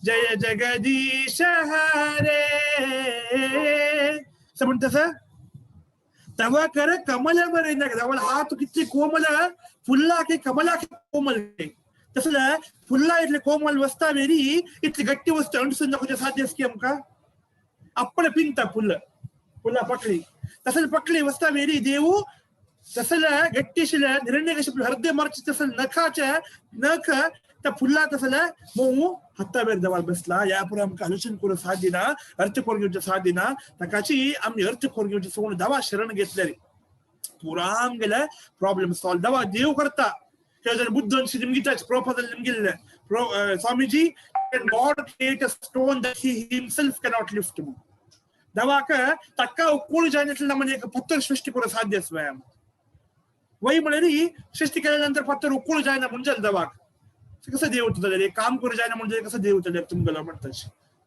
जय जगदीश हरे. असं म्हणतस तवा कर कमल बरे हात किती कोमल फुल्ला की कमला की कोमल तसं फुल्ला इतले कोमल वस्ता वेरी इतली गट्टी वस्तू अंटसून दाखोवचें साध्य आसा की आमकां आपण पिंता फुल फुला पकडी तसं पकडी वस्ता वेरी देऊ तसं गट्टी आशिल्ले हिरण्यकशिपू हृदय मारचे तसं नखाचे नख त्या फुल्ला तसले मोऊ हाता वेर देवाल बसला. ह्या पुरो आमकां आलोचन करूंक साध्य ना अर्थ करून घेवचें साध्य ना ताकाची आमी अर्थ करून घेवचें सोडून देवा शरण घेतले पुरा आमगेले प्रॉब्लेम सॉल्व देवा देव करता. बुद्ध निमगिता प्रोफाल निमगिल्ले Swamiji can God create a stone that he himself cannot lift. दवाक तक्का उक्कूळ जायनासलें म्हणजे एक पत्तर सृष्टी करूंक साध्य स्वयं वय म्हळ्यार सृष्टी केल्यानंतर पत्तर उक्कूळ जायना म्हणजे दवाक कसं देव जाल्यार एक काम करूं जायना म्हणजे कसं देव जाल्यार तुमगेलो म्हणटा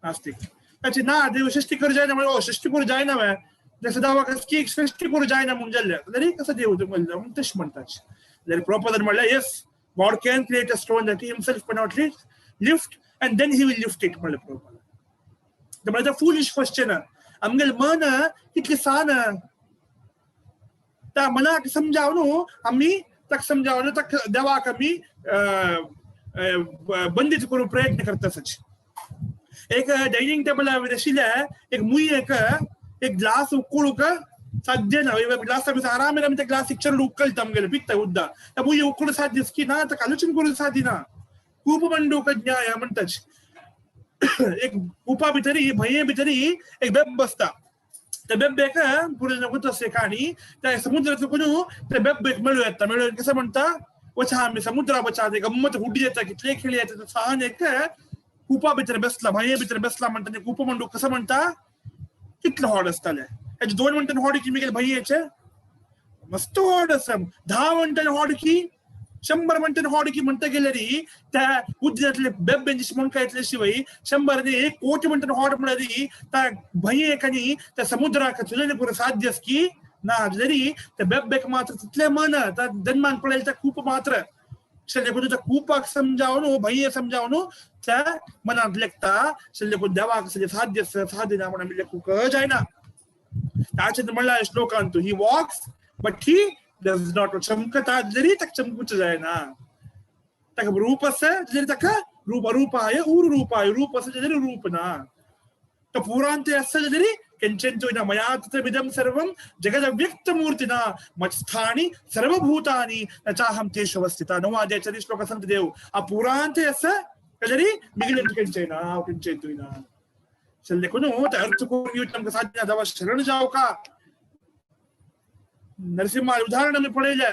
नास्तिक. ताची ना देव सृष्टी करूं जायना म्हणल्यार सृष्टी करूं जायना वे सदां की सृष्टी करूं जायना म्हूण जाल्लें जाल्यार कसो देव म्हूण तशें म्हणटा. जाल्यार प्रभुपादान म्हणलें yes God can create a stone that he himself cannot lift and then he will lift it म्हणलें प्रभुपादान. ते म्हणल्यार फुलिश क्वेश्चन. आमगेलें मन कितलें सान त्या मनाक समजावन आमी ताका समजावन ताका देवाक आमी बंदीत करूंक प्रयत्न करता. सच एक डायनिंग टेबलार आशिल्लें एक मुयेक एक ग्लास उकळूंक साध्य ना. ग्लास आमी आरामेन आमी त्या ग्लास चेडूं उकळटा आमगेलें पिता उद्दा त्या मुये उकळूंक साध्य की ना ताका आलोचन करूंक साध्य ना. खूब मंडूक न्याय म्हणटाच. एक कुपा भितरी भंये भितरी एक बेब बसता. त्या बेब्बेक पुरो आसा काणी त्या समुद्राचो कोणू त्या बेब्बेक मेळूं येता. मेळून कसं म्हणटा वचा आमी समुद्रा वचा ते गम्मत हुडी येता कितले खेळी येता. सान एक कुपा भितर बसला भंये भितर बसला म्हणटा. कुप मंडूक कसं म्हणटा कितलो होड आसतालें हेजे 2 मिनटान होड की मिगेले भंयेचे मस्त होड आसा. 10 मिनटान होड की 100 मिनटान होड की म्हणटा गेल्यार त्या उद्यातले बेब्बेंचे म्हणका येतले शिवाय 100 1 कोटी मिनटान होड म्हळ्यार त्या भंयेक आनी त्या समुद्राक तुजें पुरो साध्य की ना. जाल्यार त्या बेब्बेक मात्र तितलें मन त्या जन्मान पळयलें त्या खूप मात्र शल्य त्या कुपाक समजावन भंये समजावन त्या मनांत लेखता शल्य देवाक साध्य साध्य ना म्हणून आमी लेखूंक जायना. ताचें म्हणल्यार श्लोकांत he walks but he does not. चमकता जरी ताका चमकूच जायना. ताका रूप आसा जाल्यार ताका रूप अरूपाय उर रूपाय रूप आसा जाल्यार रूप ना. तो पुरांत आसा जाल्यार किंचन ना. मया तत्विदं सर्वं जगदव्यक्त मूर्तिना मत्स्थानि सर्वभूतानि न चाहं तेषु अवस्थिता. 9 अध्यायाच्या श्लोक सांगता देव आ पुरांत आसा जाल्यार मिगलें किंचन ना किंचन ना. देखून अर्थ करून घेवचें आमकां साध्य ना. देवा शरण जावका. नरसिंहा उदाहरण आमी पळयलें.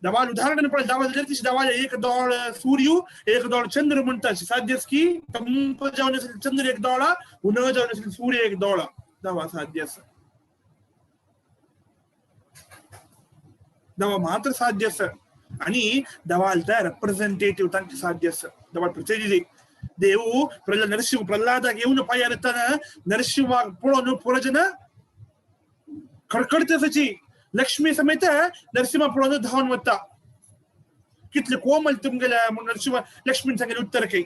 देवाल उदाहरण आमी पळयलें. देवा जाल्यार तशी देवाले एक दोळ सूर्य एक दोळ चंद्र म्हणटा. साध्य की तंप जावन आशिल्लें चंद्र एक दोळा उन जावन आशिल्लें सूर्य एक दोळा. देवा साध्य आसा. देवा मात्र साध्य आसा. आनी देवाल ते रेप्रेझेंटेटिव्ह तांकां साध्य आसा. देवा प्रतिनिधी देव प्रल्हाद नरसिंह प्रल्हादाक येवन पांयार येतना नरसिंहाक पळोवन पुरजन खडखडटा सची लक्ष्मी समेत नरसिंहा पळोवन धांवन वता. कितले कोमल तुमगेले म्हूण नरसिंह लक्ष्मीन सांगले उत्तर काही.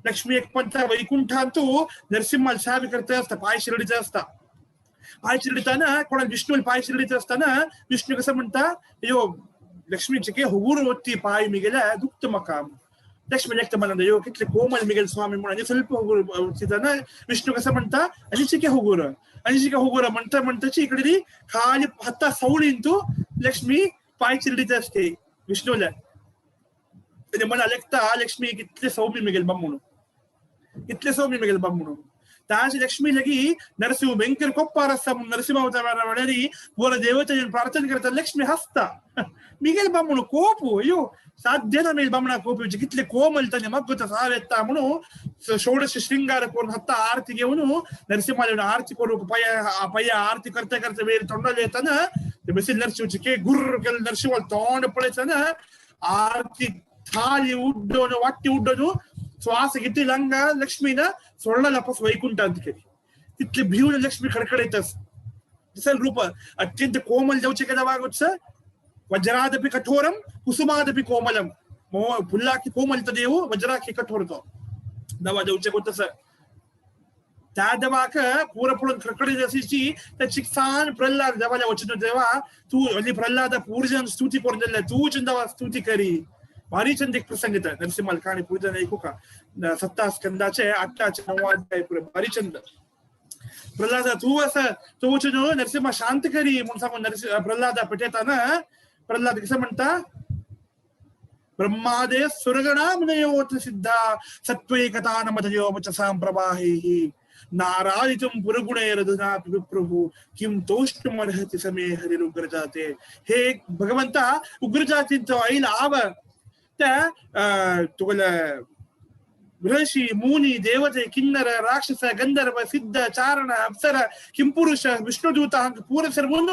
लक्ष्मी एक पंथा वैकुंठांतू नरसिंहाल सेवे करता आसता पांय शिरडीचे आसता. पांय शिरडीताना कोणाक विष्णूल पांय शिरडीचे आसतना विष्णू कसं म्हणटा यो लक्ष्मीचे हुगूर वत्ती पांय मिगेले दुखता म्हाका. लक्ष्मी लेखता म्हणा यो कितले कोमल मिगेल स्वामी म्हणून आनी स्वल्प हुगूर वत्तीताना विष्णू कसं म्हणटा आनी चिके हुगूर आनी चिके हुगूर म्हणटा म्हणटाची इकडे खाली हाता सवळीन तू लक्ष्मी पांय चिरडीत असते विष्णूला. मना लेखता लक्ष्मी कितले सौम्य मिगेल बाब म्हणून कितले सौम्य मिगेल बाब म्हणून. ताजे लक्ष्मी लगी नरसिंह भयंकर कोप्पार आसता म्हणून नरसिंह म्हळ्यार पुरो देवतेन प्रार्थना करता. लक्ष्मी हसता मिगेल बाब म्हणून कोप अयो साध्य ना मिगेल बामणा कोप येवचे कितले कोमल ताणे मग्गता सार येता म्हणून षोडश शृंगार करून हत्ता आरती घेवन नरसिंहाला आरती करूंक पाया पाया आरती करता करता वेर तोंडाला येताना ते बसील नरसिंहचे के गुर्र केलं नरसिंहाला तोंड पळयतना आरती थाली उड्डोवन वाटी उड्डोवन श्वास घेतली अंग लक्ष्मीन सोडला पास वैकुंठांत केली. तितले भिवन लक्ष्मी खडखडीत दिसल रूप अत्यंत कोमल जावचे केदा वागोच वज्रादपि कठोरम कुसुमादपि कोमलम फुल्लाकी कोमल देव वज्राकी कठोर तो दवा जावचे तसं त्या देवाक पुरो पळोवन खडखडीत अशीची त्या सान प्रल्हाद देवाल्या वचन देवा तू हली प्रल्हाद पूर्जन स्तुती करून दिले तू देवा स्तुती करी. भारी चंद एक प्रसंग येता नरसिंहाल काणी पूर्जन ऐकू का 7 स्कंदाचे 8 9 अध्याय पुरे भारी चंद. प्रल्हाद तू असं तो वचन नरसिंहा शांत करी म्हणून सांगून नरसिंह प्रल्हादा पेटयताना प्रल्हाद कसं म्हणता ब्रह्मादय सुरगणा मुनयोऽत्र सिद्धा सत्त्वैकतानमतयो वचसां प्रवाहैः नारायितुं पुरगुणैरधुनापि विप्रभु किं तोष्टुमर्हति समे हरिरुग्रजाते. हे भगवंता उग्रजातींचो आईल आव त्या तुगेले ऋषी मुनी देवते किन्नर राक्षस गंधर्व सिद्ध चारण अप्सर किंपुरुष विष्णुदूत हांकां पुरो सर्वून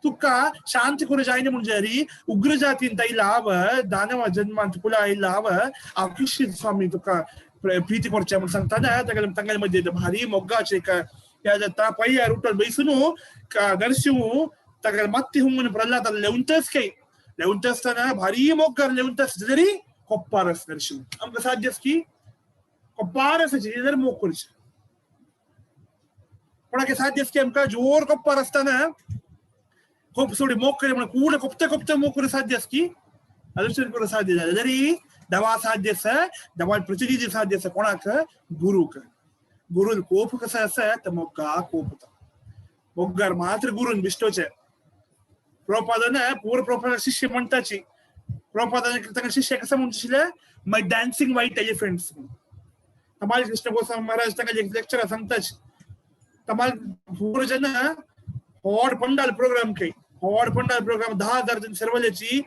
तुका शांती करूं जायना म्हूण जारी उग्र जातीन आयला आव दानव जन्मांत कुला आयला आव हांव किशी स्वामी तुका प्रीती करचे म्हणून सांगताना ताका तांगले मध्ये भारी मोग्गाचे या जाता पय्यार उठल बैसून नरसिंह ताका मत्ती हुंगून प्रल्हाद लेवंतच काय लेवंत असताना भारी मोग्गार लेवंत जरी कोप्पारस नरसिंह आमकां साध्य की कोप्पारस जर मोग करचे कोणाक साध्य की आमकां जोर कोप्पार असताना खूप सोडी मोग करी म्हणून कूड कोपते कोपते मोग करू साध्य की आलोचन करू साध्य जालें जरी दवा साध्य आसा, दवा प्रतिनिधी साध्य आसा कोणाक गुरूक. गुरुल कोप कसो आसा तर मोग्गा कोप होता मोग्गार मात्र गुरून बिश्टोचे प्रभुपादान पूर प्रभुपाद शिष्य म्हणताची प्रभुपादान तांकां शिष्य कसं म्हणचे माय डान्सिंग व्हाईट एलिफंट्स. तमाल कृष्ण गोस्वामी महाराज तांकां लेक्चर सांगताच तमाल पूर जेन्ना व्हड पंडाल प्रोग्राम काही व्हड पंडाल प्रोग्राम 10,000 जण सर्वल्याची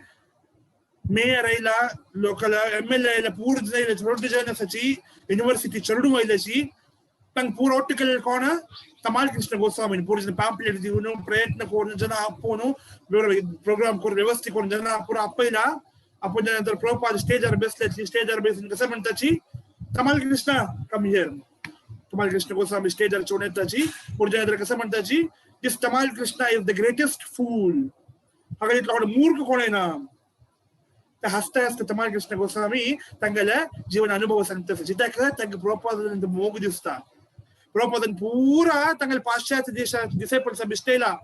मेयर आयला लोकल एमएलए आयला पूर आयले थोडे जण आसाची युनिव्हर्सिटी चेडूं आयल्याची तांकां पूर ಒಟ್ಟು कोण तमाल कृष्ण गोस्वामी पूर जण पांपलेट दिवन प्रयत्न करून जण आपोवन प्रोग्राम करून व्यवस्थित करून जण पुरा आपयला. आपण नंतर प्रभुपाद स्टेजार बसल्याची स्टेजार बसून कसं म्हणताची तमाल कृष्ण कम here. Tamal Krishna Goswami स्टेजार चोण येताची पूर जण कसं म्हणताची this Tamal Krishna is the greatest fool. हांगा इतलो मूर्ख कोण येना. हसता हसता तमाल कृष्ण गोस्वामी तांगेले जीवन अनुभव सांगता जित्याक तांकां प्रभुपाद मोग दिसता. प्रभुपादान पुरा तांगेले पाश्चात्य देशात डिसायपल्स बिश्टयला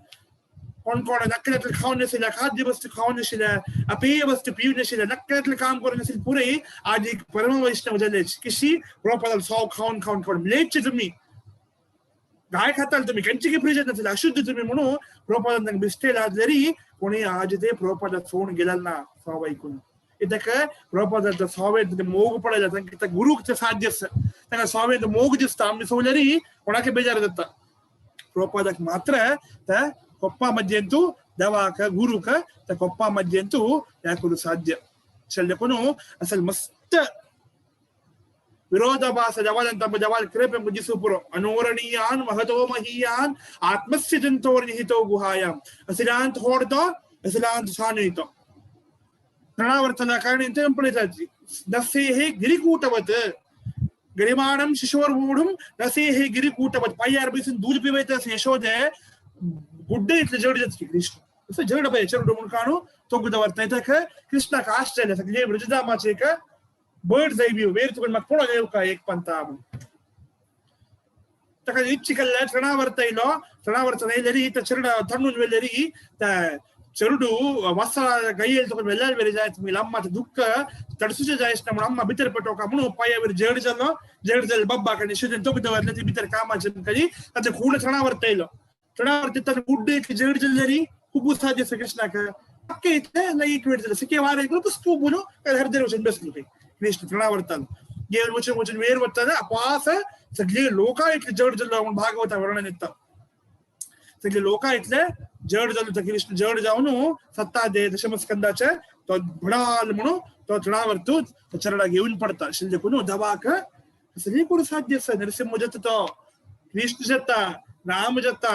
कोण कोण नकळ्यांतले खावन नाशिल्ले खाद्य वस्तू खावन नाशिल्ले अपेय वस्तू पिवन नाशिल्ले नकळ्यांतले काम करून नाशिल्ले पुरे आज एक परम वैष्णव जाले कशी प्रभुपादान सव खावन खावन खावन म्लेच्छ तुमी गाय खाताल तुम्ही कंचे की फ्रीज नासले अशुद्ध तुम्ही म्हणून प्रभुपादान तांकां बिश्टयला जरी कोणी आज ते प्रभुपादाक सोडून गेला ना सव ऐकून. ಇದಕ್ಕ ಪ್ರಭುಪಾದ स्वावे मोग पडयला तांकां गुरूक साध्य आसा तांकां स्वावे मोग दिसता आमी सोडल्यारी कोणाक बेजार जाता. प्रभुपादाक मात्र त्या कोप्पा मध्यंतू देवाक गुरूक त्या कोप्पा मध्यंतू ह्या करू साध्य देखून असल मस्त विरोधाभास देवालंत देवाल कृपे दिसू पुरो अनोरणीयान महतो महीयान आत्मस्य जंतोर निहितो गुहायाम असिलांत होडतो असिलांत सानुतो तृणावर्तना कारण पळयताची नसेहे गिरिकूटवत गरिमाणम शिशोर्वूढुम नसेहे गिरिकूटवत पायार बसून दूध पिवयता यशोदे गुड्डे इतले जड जातली कृष्ण असं जड पळय चेडू म्हणून काणू तोगुद वर्ता येताक कृष्णाक आश्चर्य सगळे ब्रजधामाचे एक बर्ड जाय वेर तुका म्हाका पळोवंक येवका एक पंता म्हणून ताका इच्छिकल्ले तृणावर्त येयलो. तृणावर्त येयलेरी त्या चेरडा थंडून वेलेरी त्या चेरडू वसा गैयल तुका वेल्यार वेरे जाय तुमी अम्माचे दुःख तडसूचे जायच ना म्हणून अम्मा भितर पेटोवका म्हणून पांयावर जड जालो जड जालो बब्बा कडे शिजन तो दवरले ती भितर कामाचे करी ताचे खूड तृणावर्त येयलो. तृणावर्त ताचे गुड्डे इतले जड जालेरी खूब साध्य आसा कृष्णाक पक्के इतले लायक वेळ जाले सके वार पुस्तक बोलू हरदर वचून बसलो काही कृष्ण तृणावर्तान घेवन वचून वचून वेर वताना अपास सगळे लोकां इतले जड जालो म्हणून भागवता वर्णन येता. सगळे लोकां इतले जड जालो तर कृष्ण जड जावन सत्ता दे दशमस्कंदाचे तो भडाल म्हणून तो तृणावर्तूच तो चरडा घेवन पडता. अशें देखून दवाक सगळी करूं साध्य आसा. नरसिंह जाता तो कृष्ण जाता राम जाता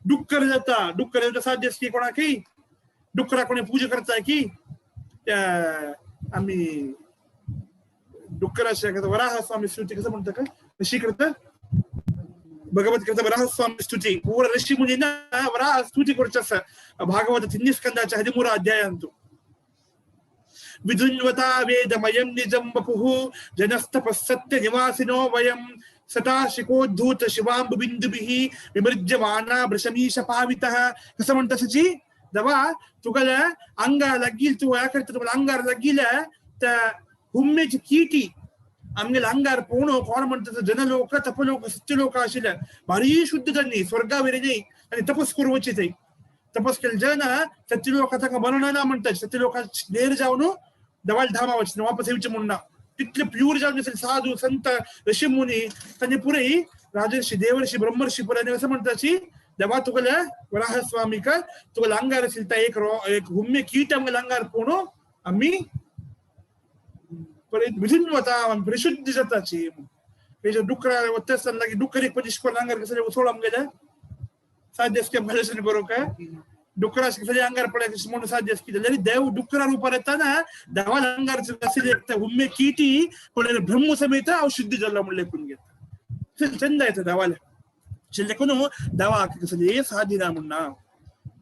डुक्कर जाता. डुक्कर जाता साध्य आसा की कोणाकय डुकरा कोणी पूजा करता की आमी डुक्कराचे वराह स्वामी स्तुती कसं म्हणता का ऋषी करता भगवत करता वराह स्वामी स्तुती पूरा ऋषी मुनींना वराह स्तुती करचे आसा भागवत तिन्ही स्कंदाच्या हदिमूर अध्यायांतू. विधुन्वता वेदमयं निजं वपुः जनस्तपस्सत्य निवासिनो वयं सताशिकोद्धूत शिवाम्बुबिन्दुभिः विमृज्यमाना वृषमीश पावितः. कसं म्हणता सची दवा तुगला अंगार लागील तू या करता तुला अंगार लागील त्या हुम्मेची कीटी आमगेले अंगार पोवणो कोण म्हणटा जनलोक तपलोक सत्यलोक आशिल्ले भारी शुद्ध त्यांनी स्वर्गावेर न्ही आनी तपस करूं थंय तपस केले जन सत्यलोका ताका मरण ना म्हणटा. सत्यलोका नेर जावन देवाल धामा वचना वापस येवचें म्हूण ना तितले प्यूर जावन आशिल्ले साधू संत ऋषी मुनी तांचे पुरे राजर्षी देवर्षी ब्रह्मर्षी पुरे असं म्हणटाची देवा तुगेले वराह स्वामीक तुगेले अंगार आशिल्ले एक एक हुम्मे कीट आमगेले अंगार पोवणो आमी विधुन्वता परिशुद्ध जाताची. डुकरा वता आसतना लागीं डुकर एक पंचवीस अंगार कसले उसळ आमगेले साध्य करूं काय डुकरा सगळे अंगार पडले म्हणून साध्य आसता जाल्यार देव डुकरा रूपार येताना देवान अंगार आसले उम्मे किटी पळय ब्रह्म समेत हांव शुद्ध जालो म्हणून लेखून घेता. चंद येता देवाले देखून देवाक कसले साधिना म्हणना,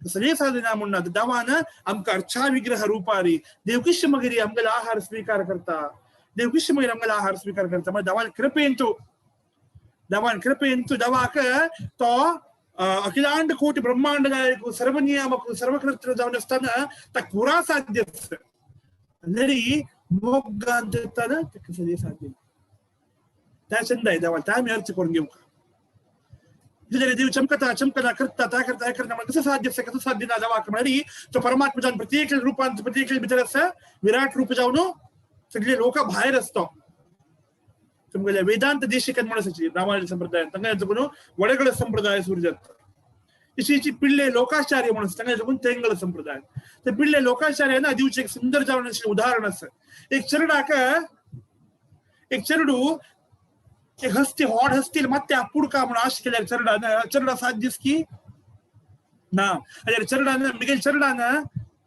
कसले साधिना म्हणना. देवान आमकां अर्चा विग्रह रुपारी देवकृष्ण मगेरी आमगेलो आहार स्वीकार करता, देवकृष्ण मगेर आमगेलो आहार स्वीकार करता. मागीर देवान कृपेन, देवान कृपेन देवाक तो अखिलांड कोटी ब्रह्मांड नायक सर्वनियामक सर्वकर्तृ जावन आसतना ताका पुरा साध्य आसता. तरी मोगान येताना ताका सगळें साध्य. त्या चंद आहे देवान, त्या आमी अर्ज करून घेवंक. जाल्यार देव चमकता चमकता करता त्या करता त्या करता कसं साध्य आसा, कसं साध्य ना देवाक म्हळ्यार तो परमात्मा जावन प्रत्येक रुपान प्रत्येक भितर आसा, विराट रूप जावन सगळे लोक भायर असतो. तुमगेले वेदांत देशिकन म्हणून आसाची रामायण संप्रदाय तांकां देखून वडगळ संप्रदाय सुरू जाता. तशीची पिल्ले लोकाचार्य म्हणून तांकां देखून तेंगळ संप्रदाय. ते पिल्ले लोकाचार्य ना दिवचे एक सुंदर जावन अशें उदाहरण आसा. एक चेरडाक एक चेरडू एक हस्ती होड हस्ती ಮತ್ತೆ ಅಪ್ಪುಡ್ಕ म्हणून आश केल्यार चेरडान चेरडा साध्य की ना. जाल्यार चेरडान मिगेल चेरडान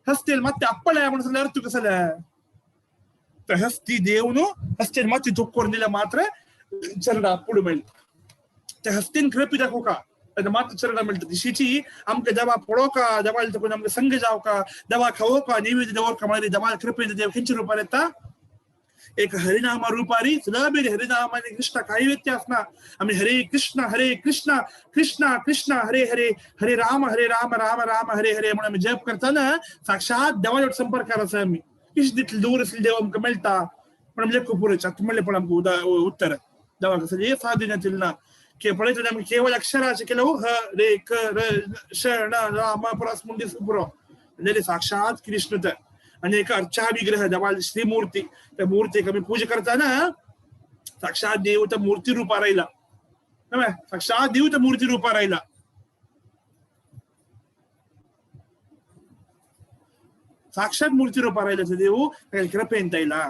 हस्तील ಮತ್ತೆ ಅಪ್ಪಳೆ म्हणून अर्थ कसले हस्ती देवನು हस्तीन ಮತ್ತೆ ತೊಕ್ಕೊರ್ನಿಲ್ಲ ಮಾತ್ರ ಚರಡ ಅಪ್ಪುಡು मेळटा. त्या हस्तीन कृपी दाखोवका तेन्ना मात्र चरडा मेळटा. दिशीची आमकां देवा पळोवका, देवाल देखून आमकां संग जावका, देवा खावोवका, नैवेद्य दवरका म्हळ्यार देवा कृपेन देव खंयच्या रुपार येता? एक हरिनामा रूपारी. सुदाबेर हरिनाम आणि कृष्ण काही व्यत्यास ना. आम्ही हरे कृष्ण हरे कृष्ण कृष्ण कृष्ण हरे हरे हरे राम हरे राम राम राम हरे हरे म्हणून आमी जप करताना साक्षात देवाच्या संपर्कार आसा. आमी किश तितले दूर आसले देव आमकां मेळटा पण आमी लेखो पुरो आतां म्हणलें पण आमकां उत्तर देवाक सगळें साध्य ना. पळयतना आमी केवळ अक्षराचे केलं ह रे क र श ण राम पुरास मुंडी पुरो जाल्यार साक्षात कृष्ण तर आणि एक अर्चा विग्रह देवाल श्रीमूर्ती त्या मूर्तीक आमी पूजा करताना साक्षात देव त्या मूर्ती रूपार आयला, साक्षात देव त्या मूर्ती रूपार आयला. साक्षात मूर्ती रूपार आयला देव ताका कृपेन आयला.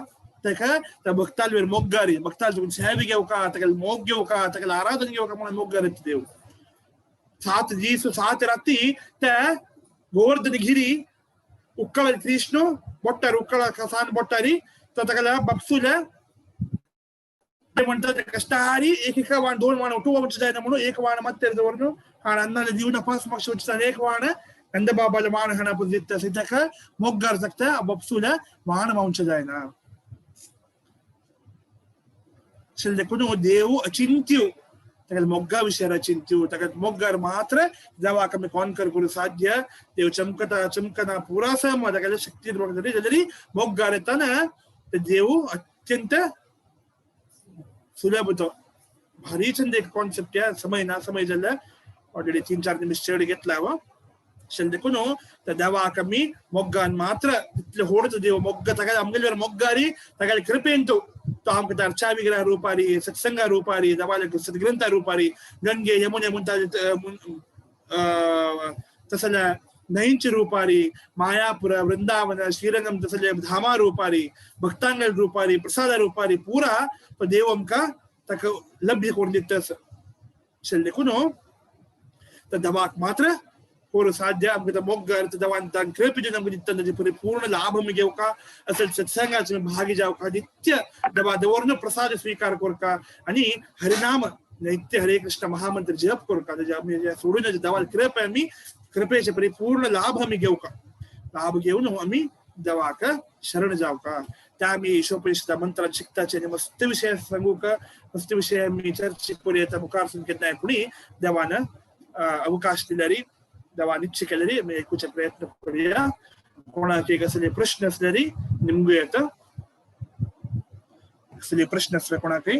ताका त्या भक्ताल मोग्गारी भक्ताल सेवे घेवका, ताका मोग घेवका, ताका आराधन घेवका म्हणून मोग्गार येता देव. 7 दीस 7 राती त्या गोवर्धन गिरी उक्कळ कृष्ण बोट्टार उक्कळ सान बोट्टारी तो ताका बापसूल्या म्हणतात कष्टारी एक एक वाण 2 वाण उठोवचे जायना म्हणून एक वाण ಮತ್ತೆ दवरून हाण अन्नाले दिवन पास मार्क्स वचता एक वाण नंदबाबाला वाण हाणा दिता ताका मोग्गार सकता बापसूल्या वाण मावचे जायना. देखून देव अचिंत्य, ताका मोग्गा विशयार अचिंत्य, ताका मोग्गार मात्र देवाक आमी कॉन्कर करूं साध्य. देव चमकता चमकना पुरा सम ताका शक्ती जाल्यार मोग्गार येताना देव अत्यंत सुलभ तो. भारी चंद एक कॉन्सेप्ट या समय ना समय जाल्यार ऑलरेडी 3-4 निमिष चड घेतला हो. देखून त्या देवाक आमी मोग्गान मात्र तितले होडतो देव मोग्गा ताका आमगेले मोग्गारी ताका कृपेन तो आमकां अर्चा विग्रह रूपारी सत्संगा रूपारी देवाले सद्ग्रंथा रूपारी गंगे यमुने मुंता तसल्या न्हंयचे रूपारी मायापुर वृंदावन श्रीरंगम तसले धामा रूपारी भक्तांगल रूपारी प्रसादा रूपारी पुरा तो देव आमकां ताका लभ्य करून दिता. देखून त्या देवाक मात्र कोरू साध्य आमकां मोग्गार देवान तांकां कृपे दिवन आमकां दिता ताजे परिपूर्ण लाभ आमी घेवका, असेल सत्संगाचे भागी जावका, नित्य देवा दवरून प्रसाद स्वीकार करका आणि हरिनाम नित्य हरे कृष्ण महामंत्र जप करका. ताजे आमी सोडून देवाल कृपे आमी कृपेचे परिपूर्ण लाभ आमी घेवका, लाभ घेवन आमी देवाक शरण जावका. त्या आमी ईशोपनिषदा मंत्रात शिकताचे आनी मस्त विशय सांगूका, मस्त विशय आमी चर्चे करूया मुखार सून केन्नाय पुणी देवान अवकाश दिल्यारी देवान इच्छा केल्यारी आमी आयकुचे प्रयत्न करूया. कोणाक एक असले प्रश्न असल्यारी निमगू येता, असले प्रश्न असले कोणाकय.